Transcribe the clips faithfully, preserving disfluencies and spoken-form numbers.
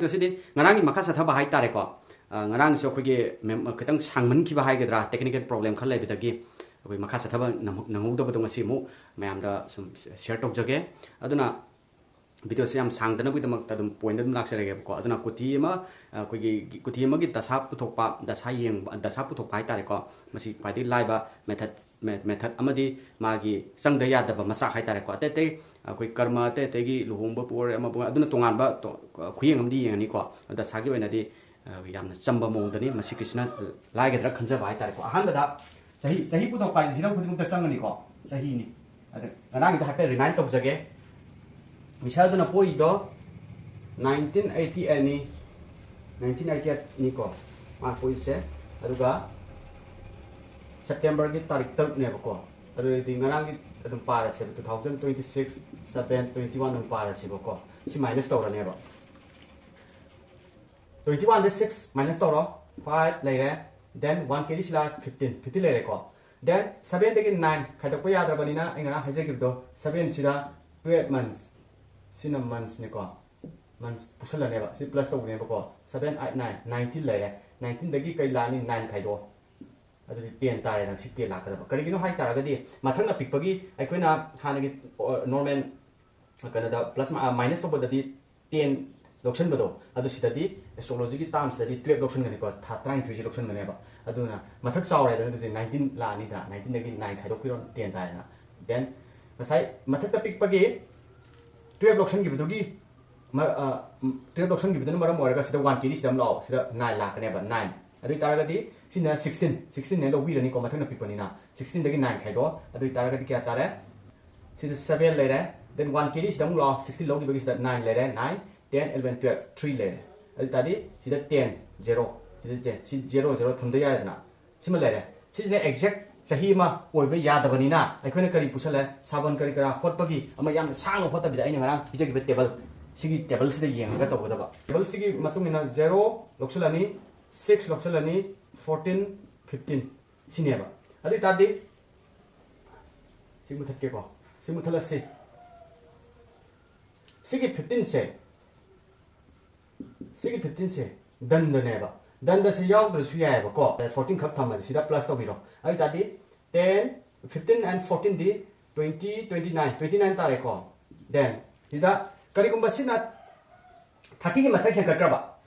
ꯉꯁꯤꯗꯤ ꯉꯔꯥꯡꯒꯤ ꯃꯈꯥ ꯆꯠꯊꯕ ꯍꯥꯏꯇꯥꯔꯦꯀꯣ꯫ ꯑ, ꯉꯔꯥꯡꯁꯨ ꯑꯩꯈꯣꯏꯒꯤ ꯃꯦꯝ-, ꯈꯤꯇꯪ ꯁꯥꯡꯃꯟꯈꯤꯕ ꯍꯥꯏꯒꯗ꯭ꯔꯥ, technical problem ꯈꯔ ꯂꯩꯕꯗꯒꯤ ꯑꯩꯈꯣꯏ ꯃꯈꯥ ꯆꯠꯊꯕ ꯅꯪꯍꯧ-, ꯅꯪꯍꯧꯗꯕꯗꯣ ꯉꯁꯤ ꯑꯃꯨꯛ ꯃꯌꯥꯝꯗ ꯁꯨꯝ share ꯇꯧꯖꯒꯦ꯫ ꯑꯗꯨꯅ videoꯁꯦ ꯌꯥꯝ ꯁꯥꯡꯗꯅꯕꯒꯤꯗꯃꯛꯇ ꯑꯗꯨꯝ point ꯑꯗꯨꯝ ꯂꯥꯛꯆꯔꯒꯦꯕꯀꯣ꯫ ꯑꯗꯨꯅ ꯀꯨꯊꯤ ꯑꯃ, ꯑꯩꯈꯣꯏꯒꯤ ꯀꯨꯊꯤ ꯑꯃꯒꯤ ꯗꯁꯥ ꯄꯨꯊꯣꯛꯄ, ꯗꯁꯥ ꯌꯦꯡꯕ, ꯗꯁꯥ ꯄꯨꯊꯣꯛꯄ ꯍꯥꯏꯇꯥꯔꯦꯀꯣ꯫ ꯃꯁꯤ ꯈ꯭ꯋꯥꯏꯗꯒꯤ ꯂꯥꯏꯕ method, me-, method ꯑꯃꯗꯤ ꯃꯥꯒꯤ ꯆꯪꯗ ꯌꯥꯗꯕ ꯃꯆꯥꯛ ꯍꯥꯏꯇꯥꯔꯦꯀꯣ꯫ ꯑꯇꯩ ꯑꯇꯩ ꯑꯩꯈꯣꯏ ꯀꯔꯃ, ꯑꯇꯩ ꯑꯇꯩꯒꯤ ꯂꯨꯍꯣꯡꯕꯕꯨ ꯑꯣꯏꯔꯦ, ꯑꯃꯕꯨ ꯑꯣꯏꯔꯦ, ꯑꯗꯨꯅ ꯇꯣꯉꯥꯟꯕ ꯇꯣ-, ꯈꯨꯌꯦꯡ ꯑꯃꯗꯤ ꯌꯦꯡꯉꯅꯤꯀꯣ꯫ ꯗꯁꯥꯒꯤ ꯑꯣꯏꯅꯗꯤ, ꯑ, ꯌꯥꯝꯅ ꯆꯝꯕ ꯃꯑꯣꯡꯗꯅꯤ꯫ ꯃꯁꯤ ꯀ꯭ꯔꯤꯁꯅ ꯂꯥꯏꯒꯗ꯭ꯔꯥ ꯈꯟꯖꯕ ꯍꯥꯏꯇꯥꯔꯦꯀꯣ꯫ ꯑꯍꯥꯟꯕꯗ ꯆꯍꯤ, ꯆꯍꯤ ꯄꯨꯊꯣꯛꯄ ꯍꯥꯏꯁꯦ ꯍꯤꯔꯝ ꯈꯨꯗꯤꯡꯃꯛꯇ ꯆꯪꯒꯅꯤꯀꯣ꯫ ꯆꯍꯤꯅꯤ꯫ ꯑꯗ ꯉꯔꯥꯡꯒꯤꯗꯣ ꯍꯥꯏꯐꯦꯠ remind ꯇꯧꯖꯒꯦ꯫ ꯃꯤꯁꯥꯜꯗꯨꯅ ꯄꯣꯛꯏꯗꯣ nineteen eighty eightꯅꯤ, nineteen eighty eightꯅꯤꯀꯣ ꯃꯥ ꯄꯣꯛꯏꯁꯦ꯫ ꯑꯗꯨꯒ Septemberꯒꯤ ꯇꯥꯔꯤꯛ ꯇꯔꯨꯛꯅꯦꯕꯀꯣ꯫ ꯑꯗꯨꯗꯤ ꯉꯔꯥꯡꯒꯤ ꯑꯗꯨꯝ ꯄꯥꯔꯁꯦꯕ, two thousand twenty six seven twenty one ꯑꯗꯨꯝ ꯄꯥꯔꯁꯦꯕꯀꯣ꯫ ꯁꯤ minus ꯇꯧꯔꯅꯦꯕ꯫ Twenty oneꯗ six minus ꯇꯧꯔꯣ, five ꯂꯩꯔꯦ, then one carry Sheela fifteen, fifteen ꯂꯩꯔꯦꯀꯣ꯫ Then sevenꯗꯒꯤ nine ꯈꯥꯏꯗꯣꯛꯄ ꯌꯥꯗ꯭ꯔꯕꯅꯤꯅ ꯑꯩ ꯉꯔꯥꯡ ꯍꯥꯏꯖꯈꯤꯕꯗꯣ, sevenꯁꯤꯗ twelve months, ꯁꯤꯅ monthsꯅꯤꯀꯣ, months ꯄꯨꯁꯜꯂꯅꯦꯕ, ꯁꯤ plus ꯇꯧꯕꯅꯦꯕꯀꯣ꯫ Seven, eight, nine, nineteen ꯂꯩꯔꯦ, nineteenꯗꯒꯤ ꯀꯩ ꯂꯥꯛꯑꯅꯤ? Nine ꯈꯥꯏꯗꯣꯛꯑꯣ꯫ ꯑꯗꯨꯗꯤ ten ꯇꯥꯔꯦꯗꯅ, ꯁꯤ ten ꯂꯥꯛꯀꯗꯕ꯫ ꯀꯔꯤꯒꯤꯅꯣ ꯍꯥꯏ ꯇꯥꯔꯒꯗꯤ ꯃꯊꯛꯅ ꯄꯤꯛꯄꯒꯤ ꯑꯩꯈꯣꯏꯅ ꯍꯥꯟꯅꯒꯤ, ꯑ, normal ꯀꯩꯅꯣꯗ plus ꯃꯥ-, minus ꯇꯧꯕꯗꯗꯤ ten ꯂꯧꯁꯟꯕꯗꯣ, ꯑꯗꯨ ꯁꯤꯗꯗꯤ astrologyꯒꯤ termꯁꯤꯗꯗꯤ twelve ꯂꯧꯁꯟꯒꯅꯤꯀꯣ, ꯊꯥ ꯇꯔꯥꯅꯤꯊꯣꯏꯁꯤ ꯂꯧꯁꯟꯒꯅꯦꯕ꯫ ꯑꯗꯨꯅ ꯃꯊꯛ ꯆꯥꯎꯔꯦꯗꯅ, ꯑꯗꯨꯗꯤ nineteen ꯂꯥꯛꯑꯅꯤꯗꯅ, nineteenꯗꯒꯤ nine ꯈꯥꯏꯗꯣꯛꯄꯤꯔꯣ, ten ꯇꯥꯔꯦꯗꯅ꯫ Then ꯉꯁꯥꯏ ꯃꯊꯛꯇ ꯄꯤꯛꯄꯒꯤ twelve ꯂꯧꯁꯟꯈꯤꯕꯗꯨꯒꯤ ꯃ-, ꯑ, ꯎꯝ, twelve ꯂꯧꯁꯟꯈꯤꯕꯗꯨꯅ ꯃꯔꯝ ꯑꯣꯏꯔꯒ ꯁꯤꯗ one carry ꯁꯤꯗ ꯑꯃ ꯂꯥꯛꯑꯣ, ꯁꯤꯗ nine ꯂꯥꯛꯀꯅꯦꯕ, nine꯫ ꯑꯗꯨ ꯑꯣꯏ ꯇꯥꯔꯒꯗꯤ ꯁꯤꯅ sixteen, sixteen ꯍꯦꯛ ꯂꯧꯕꯤꯔꯅꯤꯀꯣ, ꯃꯊꯛꯅ ꯄꯤꯛꯄꯅꯤꯅ꯫ Sixteenꯗꯒꯤ nine ꯈꯥꯏꯗꯣꯛꯑꯣ, ꯑꯗꯨ ꯑꯣꯏ ꯇꯥꯔꯒꯗꯤ ꯀꯌꯥ ꯇꯥꯔꯦ? ꯁꯤꯗ seven ꯂꯩꯔꯦ, then one carry ꯁꯤꯗ ꯑꯃꯨꯛ ꯂꯥꯛꯑꯣ, sixteen ꯂꯧꯈꯤꯕꯒꯤ ꯁꯤꯗ nine ꯂꯩꯔꯦ, nine, ten, eleven, twelve, three ꯂꯩꯔꯦ꯫ ꯑꯗꯨ ꯑꯣꯏ ꯇꯥꯔꯗꯤ ꯁꯤꯗ ten, zero, ꯁꯤꯗ ten, ꯁꯤ zero, zero ꯊꯝꯗ ꯌꯥꯔꯦꯗꯅ꯫ ꯁꯤꯃ ꯂꯩꯔꯦ꯫ ꯁꯤꯁꯤꯅ exact ꯆꯍꯤ ꯑꯃ ꯑꯣꯏꯕ ꯌꯥꯗꯕꯅꯤꯅ ꯑꯩꯈꯣꯏꯅ ꯀꯔꯤ ꯄꯨꯁꯜꯂꯦ? ꯁꯥꯕꯟ ꯀꯔꯤ ꯀꯔꯥ ꯍꯣꯠꯄꯒꯤ ꯑꯃ ꯌꯥꯝꯅ ꯁꯥꯡꯅ ꯍꯣꯠꯇꯕꯤꯗ ꯑꯩꯅ ꯉꯔꯥꯡ ꯄꯤꯖꯈꯤꯕ table, ꯁꯤꯒꯤ tableꯁꯤꯗ ꯌꯦꯡꯉꯒ ꯇꯧꯒꯗꯕ꯫ Tableꯁꯤꯒꯤ ꯃꯇꯨꯡ ꯏꯟꯅ zero ꯂꯧꯁꯤꯜꯂꯅꯤ, six ꯂꯧꯁꯤꯜꯂꯅꯤ, fourteen, fifteen ꯁꯤꯅꯦꯕ꯫ ꯑꯗꯨ ꯑꯣꯏ ꯇꯥꯔꯗꯤ ꯁꯤ ꯃꯨꯊꯠꯀꯦꯀꯣ, ꯁꯤ ꯃꯨꯊꯠꯂꯁꯤ꯫ ꯁꯤꯒꯤ fifteenꯁꯦ ꯁꯤꯒꯤ ꯐꯤꯐꯇꯤꯟꯁꯦ ꯗꯟꯗꯅꯦꯕ꯫ ꯗꯟꯗꯁꯦ ꯌꯥꯎꯗ꯭ꯔꯁꯨ ꯌꯥꯏꯑꯕꯀꯣ꯫ ꯐꯣꯔꯇꯤꯟ ꯈꯛ ꯊꯝꯃꯁꯦ, ꯁꯤꯗ ꯄ꯭ꯂꯁ ꯇꯧꯕꯤꯔꯣ꯫ ꯑꯗꯨ ꯑꯣꯏꯇꯥꯔꯗꯤ ꯇꯦꯟ, ꯐꯤꯐꯇꯤꯟ ꯑꯦꯟ ꯐꯣꯔꯇꯤꯟꯗꯤ twenty, twenty nine, twenty nine ꯇꯥꯔꯦꯀꯣ꯫ ꯗꯦꯟ ꯁꯤꯗ ꯀꯔꯤꯒꯨꯝꯕ ꯁꯤꯅ ꯊꯥꯔꯇꯤꯒꯤ ꯃꯊꯛ ꯍꯦꯟꯒꯠꯈ꯭ꯔꯕ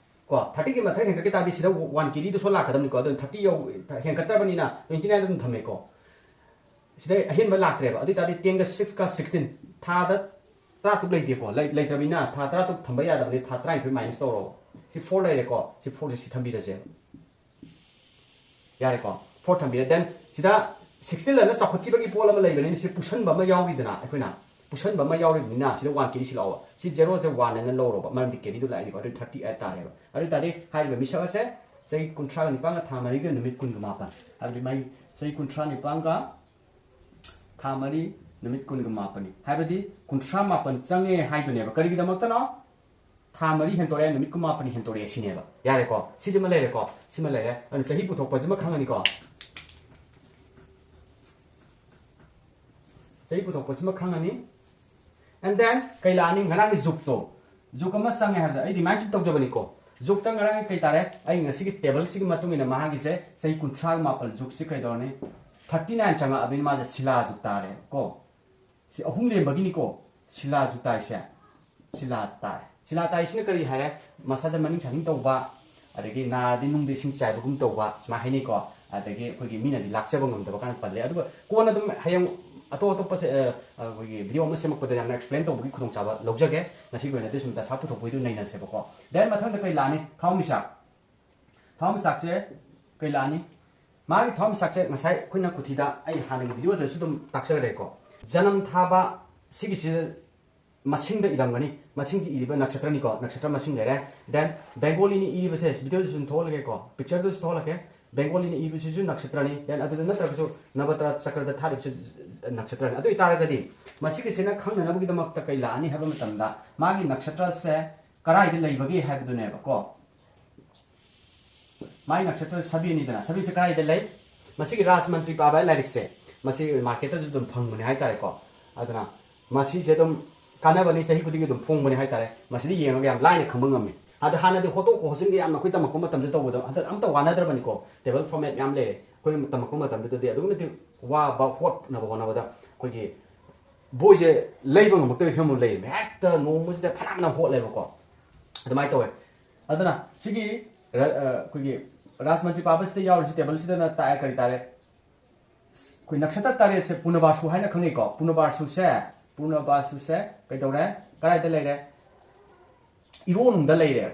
ꯀꯣ, ꯊꯥꯔꯇꯤꯒꯤ ꯃꯊꯛ ꯍꯦꯟꯒꯠꯈꯤ ꯇꯥꯔꯗꯤ ꯁꯤꯗ ꯋꯥꯟ ꯀꯦꯔꯤꯗꯨ ꯁꯣ ꯂꯥꯛꯀꯗꯕꯅꯤꯀꯣ꯫ ꯑꯗꯨꯅ ꯊꯥꯔꯇꯤ ꯌꯧ-, ꯍꯦꯟꯒꯠꯇ꯭ꯔꯕꯅꯤꯅ ꯇ꯭ꯋꯦꯟꯇꯤ ꯅꯥꯏꯟ ꯑꯗꯨꯝ ꯊꯝꯃꯦꯀꯣ꯫ ꯁꯤꯗ ꯑꯍꯦꯟꯕ ꯂꯥꯛꯇ꯭ꯔꯦꯕ꯫ ꯑꯗꯨ ꯑꯣꯏꯇꯥꯔꯗꯤ ꯇꯦꯟꯒ ꯁꯤꯛꯁꯀ ꯁꯤꯛꯁꯇꯤꯟ, ꯊꯥꯗ ꯇꯔꯥ ꯇꯔꯨꯛ ꯂꯩꯇꯦꯀꯣ꯫ ꯂꯩ-, ꯂꯩꯇ꯭ꯔꯕꯅꯤꯅ ꯊꯥ ꯇꯔꯥ ꯇꯔꯨꯛ ꯊꯝꯕ ꯌꯥꯗꯕꯅꯤ꯫ ꯊꯥ ꯇꯔꯥꯅꯤꯊꯣꯏ ꯃꯥꯏꯅꯁ ꯇꯧꯔꯣ꯫ ꯁꯤ ꯐꯣꯔ ꯂꯩꯔꯦꯀꯣ꯫ ꯁꯤ ꯐꯣꯔꯁꯦ ꯁꯤ ꯊꯝꯕꯤꯔꯁꯦ꯫ ꯌꯥꯔꯦꯀꯣ꯫ ꯐꯣꯔ ꯊꯝꯕꯤꯔꯦ꯫ ꯗꯦꯟ ꯁꯤꯗ ꯁꯤꯛꯁꯇꯤꯟ ꯑꯅ ꯆꯥꯎꯈꯠꯈꯤꯕꯒꯤ ꯄꯣꯠ ꯑꯃ ꯂꯩꯕꯅꯤꯅ ꯁꯤ ꯄꯨꯁꯟꯕ ꯑꯃ ꯌꯥꯎꯔꯤꯗꯅ, ꯑꯩꯈꯣꯏꯅ ꯄꯨꯁꯟꯕ ꯑꯃ ꯌꯥꯎꯔꯤꯕꯅꯤꯅ ꯁꯤꯗ ꯋꯥꯟ ꯀꯦꯔꯤ ꯁꯤꯜꯂꯛꯑꯣꯕ꯫ ꯁꯤ ꯖꯦꯔꯣꯁꯦ ꯋꯥꯟ ꯑꯅ ꯂꯧꯔꯣꯕ, ꯃꯔꯝꯗꯤ ꯀꯦꯔꯤꯗꯨ ꯂꯥꯛꯏꯅꯤꯀꯣ꯫ ꯑꯗꯨ ꯊꯥꯔꯇꯤ ꯑꯩꯠ ꯇꯥꯔꯦꯕ꯫ ꯑꯗꯨ ꯑꯣꯏꯇꯥꯔꯗꯤ ꯍꯥꯏꯔꯤꯕ ꯃꯤꯁꯛ ꯑꯁꯦ ꯆꯍꯤ ꯀꯨꯟꯊ꯭ꯔꯥꯒ ꯅꯤꯄꯥꯟꯒ ꯊꯥ ꯃꯔꯤꯒ ꯅꯨꯃꯤꯠ ꯀꯨꯟꯒ ꯃꯥꯄꯟ, ꯍꯥꯏꯕꯗꯤ ꯃꯥꯒꯤ ꯆꯍꯤ ꯀꯨꯟꯊ꯭ꯔꯥ ꯅꯤꯄꯥꯟꯒ ꯊꯥ ꯃꯔꯤ ꯅꯨꯃꯤꯠ ꯀꯨꯟꯒ ꯃꯥꯄꯟꯅꯤ꯫ ꯍꯥꯏꯕꯗꯤ ꯀꯨꯟꯊ꯭ꯔꯥ ꯃꯥꯄꯟ ꯆꯪꯉꯦ ꯍꯥꯏꯗꯨꯅꯦꯕ꯫ ꯀꯔꯤꯒꯤꯗꯃꯛꯇꯅꯣ? ꯊꯥ ꯃꯔꯤ ꯍꯦꯟꯗꯣꯔꯛꯑꯦ, ꯅꯨꯃꯤꯠ ꯀꯨꯟꯃꯥꯄꯟ ꯍꯦꯟꯗꯣꯔꯛꯑꯦ ꯁꯤꯅꯦꯕ꯫ ꯌꯥꯔꯦꯀꯣ? ꯁꯤꯁꯤꯃ ꯂꯩꯔꯦꯀꯣ? ꯁꯤꯃ ꯂꯩꯔꯦ꯫ ꯑꯗꯨꯅ ꯆꯍꯤ ꯄꯨꯊꯣꯛꯄꯁꯤꯃ ꯈꯪꯉꯅꯤꯀꯣ? ꯆꯍꯤ ꯄꯨꯊꯣꯛꯄꯁꯤꯃ ꯈꯪꯉꯅꯤ꯫ And then ꯀꯩ ꯂꯥꯛꯑꯅꯤ? ꯉꯔꯥꯡꯒꯤ ꯖꯨꯛꯇꯣ, ꯖꯨꯛ ꯑꯃ ꯆꯪꯉꯦ ꯍꯥꯏꯕꯗ ꯑꯩ ꯔꯤꯃꯥꯏꯟ ꯁꯨꯝ ꯇꯧꯖꯕꯅꯤꯀꯣ꯫ ꯖꯨꯛꯇ ꯉꯔꯥꯡꯒꯤ ꯀꯩ ꯇꯥꯔꯦ? ꯑꯩ ꯉꯁꯤꯒꯤ ꯇꯦꯕꯜꯁꯤꯒꯤ ꯃꯇꯨꯡ ꯏꯟꯅ ꯃꯥꯒꯤꯁꯦ ꯆꯍꯤ ꯀꯨꯟꯊ꯭ꯔꯥ ꯃꯥꯄꯟ ꯖꯨꯛꯁꯤ ꯀꯩꯗꯧꯔꯅꯤ? ꯊꯥꯔꯇꯤ ꯅꯥꯏꯟ ꯆꯪꯉꯛꯑꯕꯅꯤꯅ ꯃꯥꯁꯦ ꯁꯤꯂꯥ ꯖꯨꯛ ꯇꯥꯔꯦ ꯀꯣ꯫ ꯁꯤ ꯑꯍꯨꯝ ꯂꯦꯝꯕꯒꯤꯅꯤꯀꯣ꯫ ꯁꯤꯂꯥ ꯖꯨꯛ ꯇꯥꯏꯁꯦ꯫ ꯁꯤꯂꯥ ꯇꯥꯏ꯫ ꯁꯤꯂꯥ ꯇꯥꯏꯁꯤꯅ ꯀꯔꯤ ꯍꯥꯏꯔꯦ? ꯃꯁꯥꯁꯦ ꯃꯅꯤꯡ ꯁꯥꯅꯤꯡ ꯇꯧꯕ, ꯑꯗꯒꯤ ꯅꯥꯔꯗꯤ ꯅꯨꯡꯗ ꯏꯁꯤꯡ ꯆꯥꯏꯕꯒꯨꯝ ꯇꯧꯕ, ꯁꯨꯃꯥꯏꯅ ꯍꯥꯏꯅꯩꯀꯣ꯫ ꯑꯗꯒꯤ ꯑꯩꯈꯣꯏꯒꯤ ꯃꯤꯅꯗꯤ ꯂꯥꯛꯆꯕ ꯉꯝꯗꯕ ꯀꯥꯏꯅ ꯄꯜꯂꯦ꯫ ꯑꯗꯨꯒ ꯀꯣꯟꯅ ꯑꯗꯨꯝ ꯍꯌꯦꯡ ꯑꯇꯣꯞ ꯑꯇꯣꯞꯄꯁꯦ, ꯑ, ꯑꯩꯈꯣꯏꯒꯤ ꯚꯤꯗꯤꯑꯣ ꯑꯃ ꯁꯦꯝꯃꯛꯄꯗ ꯌꯥꯝꯅ ꯑꯦꯛꯁꯄ꯭ꯂꯦꯟ ꯇꯧꯕꯒꯤ ꯈꯨꯗꯣꯡꯆꯥꯕ ꯂꯧꯖꯒꯦ꯫ ꯉꯁꯤꯒꯤ ꯑꯣꯏꯅꯗꯤ ꯁꯨꯝ ꯗꯁꯥ ꯄꯨꯊꯣꯛꯄꯒꯤꯗꯨ ꯅꯩꯅꯁꯦꯕꯀꯣ꯫ ꯗꯦꯟ ꯃꯊꯪꯗ ꯀꯩ ꯂꯥꯛꯑꯅꯤ? ꯊꯋꯥꯟꯃꯤꯆꯥꯛ꯫ ꯊꯋꯥꯟꯃꯤꯆꯥꯛꯁꯦ ꯀꯩ ꯂꯥꯛꯑꯅꯤ? ꯃꯥꯒꯤ ꯊꯋꯥꯟꯃꯤꯆꯥꯛꯁꯦ ꯉꯁꯥꯏ ꯑꯩꯈꯣꯏꯅ ꯀꯨꯊꯤꯗ ꯑꯩ ꯍꯥꯟꯅꯒꯤ ꯚꯤꯗꯤꯑꯣꯗꯁꯨ ꯑꯗꯨꯝ ꯇꯥꯛꯆꯈ꯭ꯔꯦꯀꯣ꯫ ꯖꯅꯝ ꯊꯥꯕ ꯁꯤꯒꯤꯁꯤ ꯃꯁꯤꯡꯗ ꯏꯔꯝꯒꯅꯤ꯫ ꯃꯁꯤꯡꯒꯤ ꯏꯔꯤꯕ ꯅꯛꯁꯇ꯭ꯔꯅꯤꯀꯣ, ꯅꯛꯁꯇ꯭ꯔ ꯃꯁꯤꯡ ꯂꯩꯔꯦ꯫ ꯗꯦꯟ ꯕꯦꯡꯒꯣꯂꯤꯅ ꯏꯔꯤꯕꯁꯦ ꯚꯤꯗꯤꯑꯣꯗꯁꯨ ꯑꯗꯨꯝ ꯊꯣꯛꯍꯜꯂꯒꯦꯀꯣ, ꯄꯤꯛꯆꯔꯗꯁꯨ ꯊꯣꯛꯍꯜꯂꯛꯀꯦ꯫ ꯕꯦꯡꯒꯣꯂꯤꯅ ꯏꯕꯁꯤꯁꯨ ꯅꯛꯁꯇ꯭ꯔꯅꯤ꯫ ꯗꯦꯟ ꯑꯗꯨꯗ ꯅꯠꯇ꯭ꯔꯒꯁꯨ ꯅꯕꯇ꯭ꯔ ꯆꯀ꯭ꯔꯗ ꯊꯥꯔꯤꯕꯁꯨ ꯅꯛꯁꯇ꯭ꯔꯅꯤ꯫ ꯑꯗꯨ ꯑꯣꯏꯇꯥꯔꯒꯗꯤ ꯃꯁꯤꯒꯤꯁꯤꯅ ꯈꯪꯅꯅꯕꯒꯤꯗꯃꯛꯇ ꯀꯩ ꯂꯥꯛꯑꯅꯤ ꯍꯥꯏꯕ ꯃꯇꯝꯗ ꯃꯥꯒꯤ ꯅꯛꯁꯇ꯭ꯔꯁꯦ ꯀꯗꯥꯏꯗ ꯂꯩꯕꯒꯦ ꯍꯥꯏꯕꯗꯨꯅꯦꯕꯀꯣ꯫ ꯃꯥꯏ ꯅꯛꯁꯇ꯭ꯔ ꯁꯕꯤꯅꯤꯗꯅ, ꯁꯕꯤꯁꯦ ꯀꯗꯥꯏꯗ ꯂꯩ? ꯃꯁꯤꯒꯤ ꯔꯥꯖ ꯃꯟꯇ꯭ꯔꯤ ꯄꯥꯕ ꯍꯥꯏꯕ ꯂꯥꯏꯔꯤꯛꯁꯦ, ꯃꯁꯤ ꯃꯥꯔꯀꯦꯠꯇꯁꯨ ꯑꯗꯨꯝ ꯐꯪꯕꯅꯦ ꯍꯥꯏꯇꯥꯔꯦꯀꯣ꯫ ꯑꯗꯨꯅ ꯃꯁꯤꯁꯦ ꯑꯗꯨꯝ ꯀꯥꯟꯅꯕꯅꯤ, ꯆꯍꯤ ꯈꯨꯗꯤꯡꯒꯤ ꯑꯗꯨꯝ ꯐꯣꯡꯕꯅꯦ ꯍꯥꯏꯇꯥꯔꯦ꯫ ꯃꯁꯤꯗ ꯌꯦꯡꯉꯒ ꯌꯥꯝ ꯂꯥꯏꯅ ꯈꯪꯕ ꯉꯝꯃꯤ꯫ ꯑꯗ ꯍꯥꯟꯅꯗꯤ ꯍꯣꯠꯇꯣꯛ ꯍꯣꯠꯆꯤꯟꯒ ꯌꯥꯝꯅ ꯑꯩꯈꯣꯏ ꯇꯝꯃꯛꯄ ꯃꯇꯝꯗ ꯇꯧꯕꯗꯣ, ꯍꯟꯗꯛ ꯑꯝꯇ ꯋꯥꯅꯗ꯭ꯔꯕꯅꯤꯀꯣ꯫ Table format ꯌꯥꯝ ꯂꯩꯔꯦ꯫ ꯑꯩꯈꯣꯏ ꯇꯝꯃꯛꯄ ꯃꯇꯝꯗꯨꯗꯗꯤ ꯑꯗꯨꯛꯀꯤ ꯃꯇꯤꯛ ꯋꯥꯕ, ꯍꯣꯠꯅꯕ ꯍꯣꯠꯅꯕꯗ ꯑꯩꯈꯣꯏꯒꯤ ꯕꯣꯏꯁꯦ ꯂꯩꯕ ꯉꯝꯃꯛꯇꯕꯒꯤ ꯐꯤꯕꯝ ꯑꯃ ꯂꯩꯔꯝꯃꯦ꯫ ꯍꯦꯛꯇ ꯅꯣꯡꯃꯁꯤꯗ ꯐꯅꯌꯥꯝꯅ ꯍꯣꯠꯂꯦꯕꯀꯣ꯫ ꯑꯗꯨꯃꯥꯏꯅ ꯇꯧꯋꯦ꯫ ꯑꯗꯨꯅ ꯁꯤꯒꯤ ꯔ-, ꯑ, ꯑꯩꯈꯣꯏꯒꯤ ꯔꯥꯖꯃꯟꯇ꯭ꯔꯤ ꯄꯥꯕꯁꯤꯗ ꯌꯥꯎꯔꯤꯁꯤ, ꯇꯦꯕꯜꯁꯤꯗꯅ ꯇꯥꯛꯑꯦ, ꯀꯔꯤ ꯇꯥꯔꯦ? ꯑꯩꯈꯣꯏ ꯅꯛꯁꯇ꯭ꯔ ꯇꯔꯦꯠꯁꯦ ꯄꯨꯅꯕꯥꯁꯨ ꯍꯥꯏꯅ ꯈꯪꯅꯩꯀꯣ꯫ ꯄꯨꯅꯕꯥꯁꯨꯁꯦ, ꯄꯨꯅꯕꯥꯁꯨꯁꯦ ꯀꯩꯗꯧꯔꯦ? ꯀꯗꯥꯏꯗ ꯂꯩꯔꯦ? ꯏꯔꯣꯟꯅꯨꯡꯗ ꯂꯩꯔꯦ꯫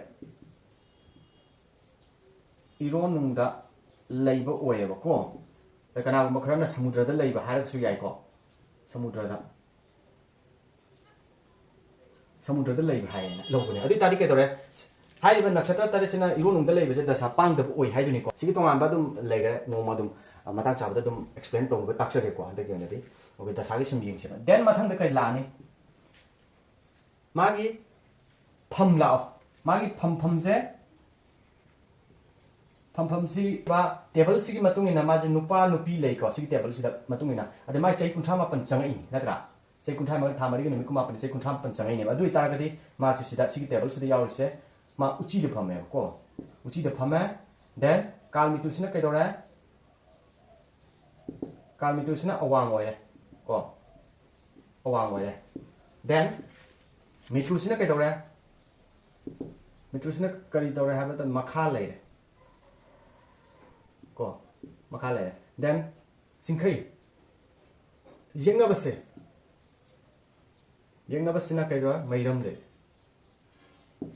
ꯏꯔꯣꯟꯅꯨꯡꯗ ꯂꯩꯕ ꯑꯣꯏꯌꯦꯕꯀꯣ꯫ ꯑꯗ ꯀꯅꯥꯒꯨꯝꯕ ꯈꯔꯅ ꯁꯃꯨꯗ꯭ꯔꯗ ꯂꯩꯕ ꯍꯥꯏꯔꯒꯁꯨ ꯌꯥꯏꯀꯣ꯫ ꯁꯃꯨꯗ꯭ꯔꯗ꯫ ꯁꯃꯨꯗ꯭ꯔꯗ ꯂꯩꯕ ꯍꯥꯏꯌꯦꯅ ꯂꯧꯕꯅꯦ꯫ ꯑꯗꯨ ꯑꯣꯏ ꯇꯥꯔꯗꯤ ꯀꯩꯗꯧꯔꯦ? ꯍꯥꯏꯔꯤꯕ ꯅꯛꯁꯇ꯭ꯔ ꯇꯔꯦꯠꯁꯤꯅ ꯏꯔꯣꯟꯅꯨꯡꯗ ꯂꯩꯕꯁꯦ ꯗꯁꯥ ꯄꯥꯡꯗꯕ ꯑꯣꯏ ꯍꯥꯏꯗꯨꯅꯤꯀꯣ꯫ ꯁꯤꯒꯤ ꯇꯣꯉꯥꯟꯕ ꯑꯗꯨꯝ ꯂꯩꯈ꯭ꯔꯦ, ꯅꯣꯡꯃ ꯑꯗꯨꯝ, ꯑ, ꯃꯇꯥꯡ ꯆꯥꯕꯗ ꯑꯗꯨꯝ explain ꯇꯧꯅꯕ ꯇꯥꯛꯆꯒꯦꯀꯣ꯫ ꯍꯟꯗꯛꯀꯤ ꯑꯣꯏꯅꯗꯤ ꯑꯩꯈꯣꯏ ꯗꯁꯥꯒꯤ ꯁꯨꯝ ꯌꯦꯡꯁꯦꯕ꯫ Then ꯃꯊꯪꯗ ꯀꯔꯤ ꯂꯥꯛꯑꯅꯤ? ꯃꯥꯒꯤ ꯐꯝ ꯂꯥꯛꯑꯣ꯫ ꯃꯥꯒꯤ ꯐꯝꯐꯝꯁꯦ, ꯐꯝꯐꯝꯁꯤ ꯃꯥ ꯇꯦꯕꯜꯁꯤꯒꯤ ꯃꯇꯨꯡ ꯏꯟꯅ ꯃꯥꯁꯦ ꯅꯨꯄꯥ ꯅꯨꯄꯤ ꯂꯩꯀꯣ꯫ ꯁꯤꯒꯤ ꯇꯦꯕꯜꯁꯤꯗ ꯃꯇꯨꯡ ꯏꯟꯅ, ꯑꯗꯩ ꯃꯥꯒꯤ ꯆꯍꯤ ꯀꯨꯟꯊ꯭ꯔꯥ ꯃꯥꯄꯟ ꯆꯪꯉꯛꯏꯅꯤ, ꯅꯠꯇ꯭ꯔꯥ? ꯆꯍꯤ ꯀꯨꯟꯊ꯭ꯔꯥ ꯃꯥꯄꯟ, ꯊꯥ ꯃꯔꯤꯒ ꯅꯨꯃꯤꯠ ꯀꯨꯟꯃꯥꯄꯟ, ꯆꯍꯤ ꯀꯨꯟꯊ꯭ꯔꯥ ꯃꯥꯄꯟ ꯆꯪꯉꯛꯏꯅꯦꯕ꯫ ꯑꯗꯨ ꯑꯣꯏꯇꯥꯔꯒꯗꯤ ꯃꯥꯁꯦ ꯁꯤꯗ, ꯁꯤꯒꯤ ꯇꯦꯕꯜꯁꯤꯗ ꯌꯥꯎꯔꯤꯁꯦ, ꯃꯥ ꯎꯆꯤꯗ ꯐꯝꯃꯦꯕꯀꯣ꯫ ꯎꯆꯤꯗ ꯐꯝꯃꯦ꯫ Then ꯀꯥꯜꯃꯤꯇꯨꯁꯤꯅ ꯀꯩꯗꯧꯔꯦ? ꯀꯥꯜꯃꯤꯇꯨꯁꯤꯅ ꯑꯋꯥꯡ ꯑꯣꯏꯔꯦ ꯀꯣ꯫ ꯑꯋꯥꯡ ꯑꯣꯏꯔꯦ꯫ Then ꯃꯤꯇ꯭ꯔꯨꯁꯤꯅ ꯀꯩꯗꯧꯔꯦ? ꯃꯤꯇ꯭ꯔꯨꯁꯤꯅ ꯀꯔꯤ ꯇꯧꯔꯦ ꯍꯥꯏꯕ ꯃꯇꯝꯗ ꯃꯈꯥ ꯂꯩꯔꯦ ꯀꯣ꯫ ꯃꯈꯥ ꯂꯩꯔꯦ꯫ Then ꯆꯤꯡꯈꯩ꯫ ꯌꯦꯛꯅꯕꯁꯦ, ꯌꯦꯛꯅꯕꯁꯤꯅ ꯀꯩꯗꯧꯔꯦ? ꯃꯩꯔꯝ ꯂꯩꯔꯦ꯫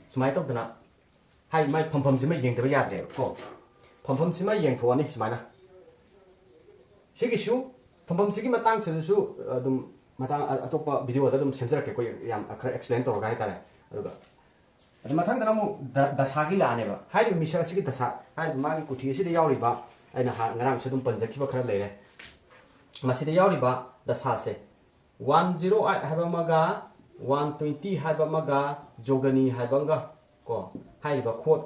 ꯁꯨꯃꯥꯏꯅ ꯇꯧꯗꯅ ꯍꯥꯏ, ꯃꯥꯏ ꯐꯝꯐꯝꯁꯤꯃ ꯌꯦꯡꯗꯕ ꯌꯥꯗ꯭ꯔꯦꯕ ꯀꯣ꯫ ꯐꯝꯐꯝꯁꯤꯃ ꯌꯦꯡꯊꯣꯛꯑꯅꯤ ꯁꯨꯃꯥꯏꯅ꯫ ꯁꯤꯒꯤꯁꯨ, ꯐꯝꯐꯝꯁꯤꯒꯤ ꯃꯇꯥꯡꯁꯤꯗꯁꯨ ꯑꯗꯨꯝ ꯃꯇꯥꯡ ꯑ-, ꯑꯇꯣꯞꯄ video ꯗ ꯑꯗꯨꯝ ꯁꯦꯝꯖꯔꯛꯀꯦ, ꯑꯩꯈꯣꯏ ꯌꯥꯝ ꯈꯔ explain ꯇꯧꯔꯒ ꯍꯥꯏꯇꯥꯔꯦ꯫ ꯑꯗꯨꯒ ꯑꯗꯨ ꯃꯊꯪꯗꯅ ꯑꯃꯨꯛ ꯗ-, ꯗꯁꯥꯒꯤ ꯂꯥꯛꯑꯅꯦꯕ꯫ ꯍꯥꯏꯔꯤꯕ ꯃꯤꯁꯛ ꯑꯁꯤꯒꯤ ꯗꯁꯥ, ꯍꯥꯏꯔꯤꯕ ꯃꯥꯒꯤ ꯀꯨꯊꯤ ꯑꯁꯤꯗ ꯌꯥꯎꯔꯤꯕ, ꯑꯩꯅ ꯍꯥ-, ꯉꯔꯥꯡꯁꯨ ꯑꯗꯨꯝ ꯄꯟꯖꯈꯤꯕ ꯈꯔ ꯂꯩꯔꯦ꯫ ꯃꯁꯤꯗ ꯌꯥꯎꯔꯤꯕ ꯗꯁꯥꯁꯦ, one zero eight ꯍꯥꯏꯕ ꯑꯃꯒ, one twenty ꯍꯥꯏꯕ ꯑꯃꯒ, ꯖꯣꯒꯅꯤ ꯍꯥꯏꯕ ꯑꯃꯒ ꯀꯣ, ꯍꯥꯏꯔꯤꯕ ꯈꯣꯠ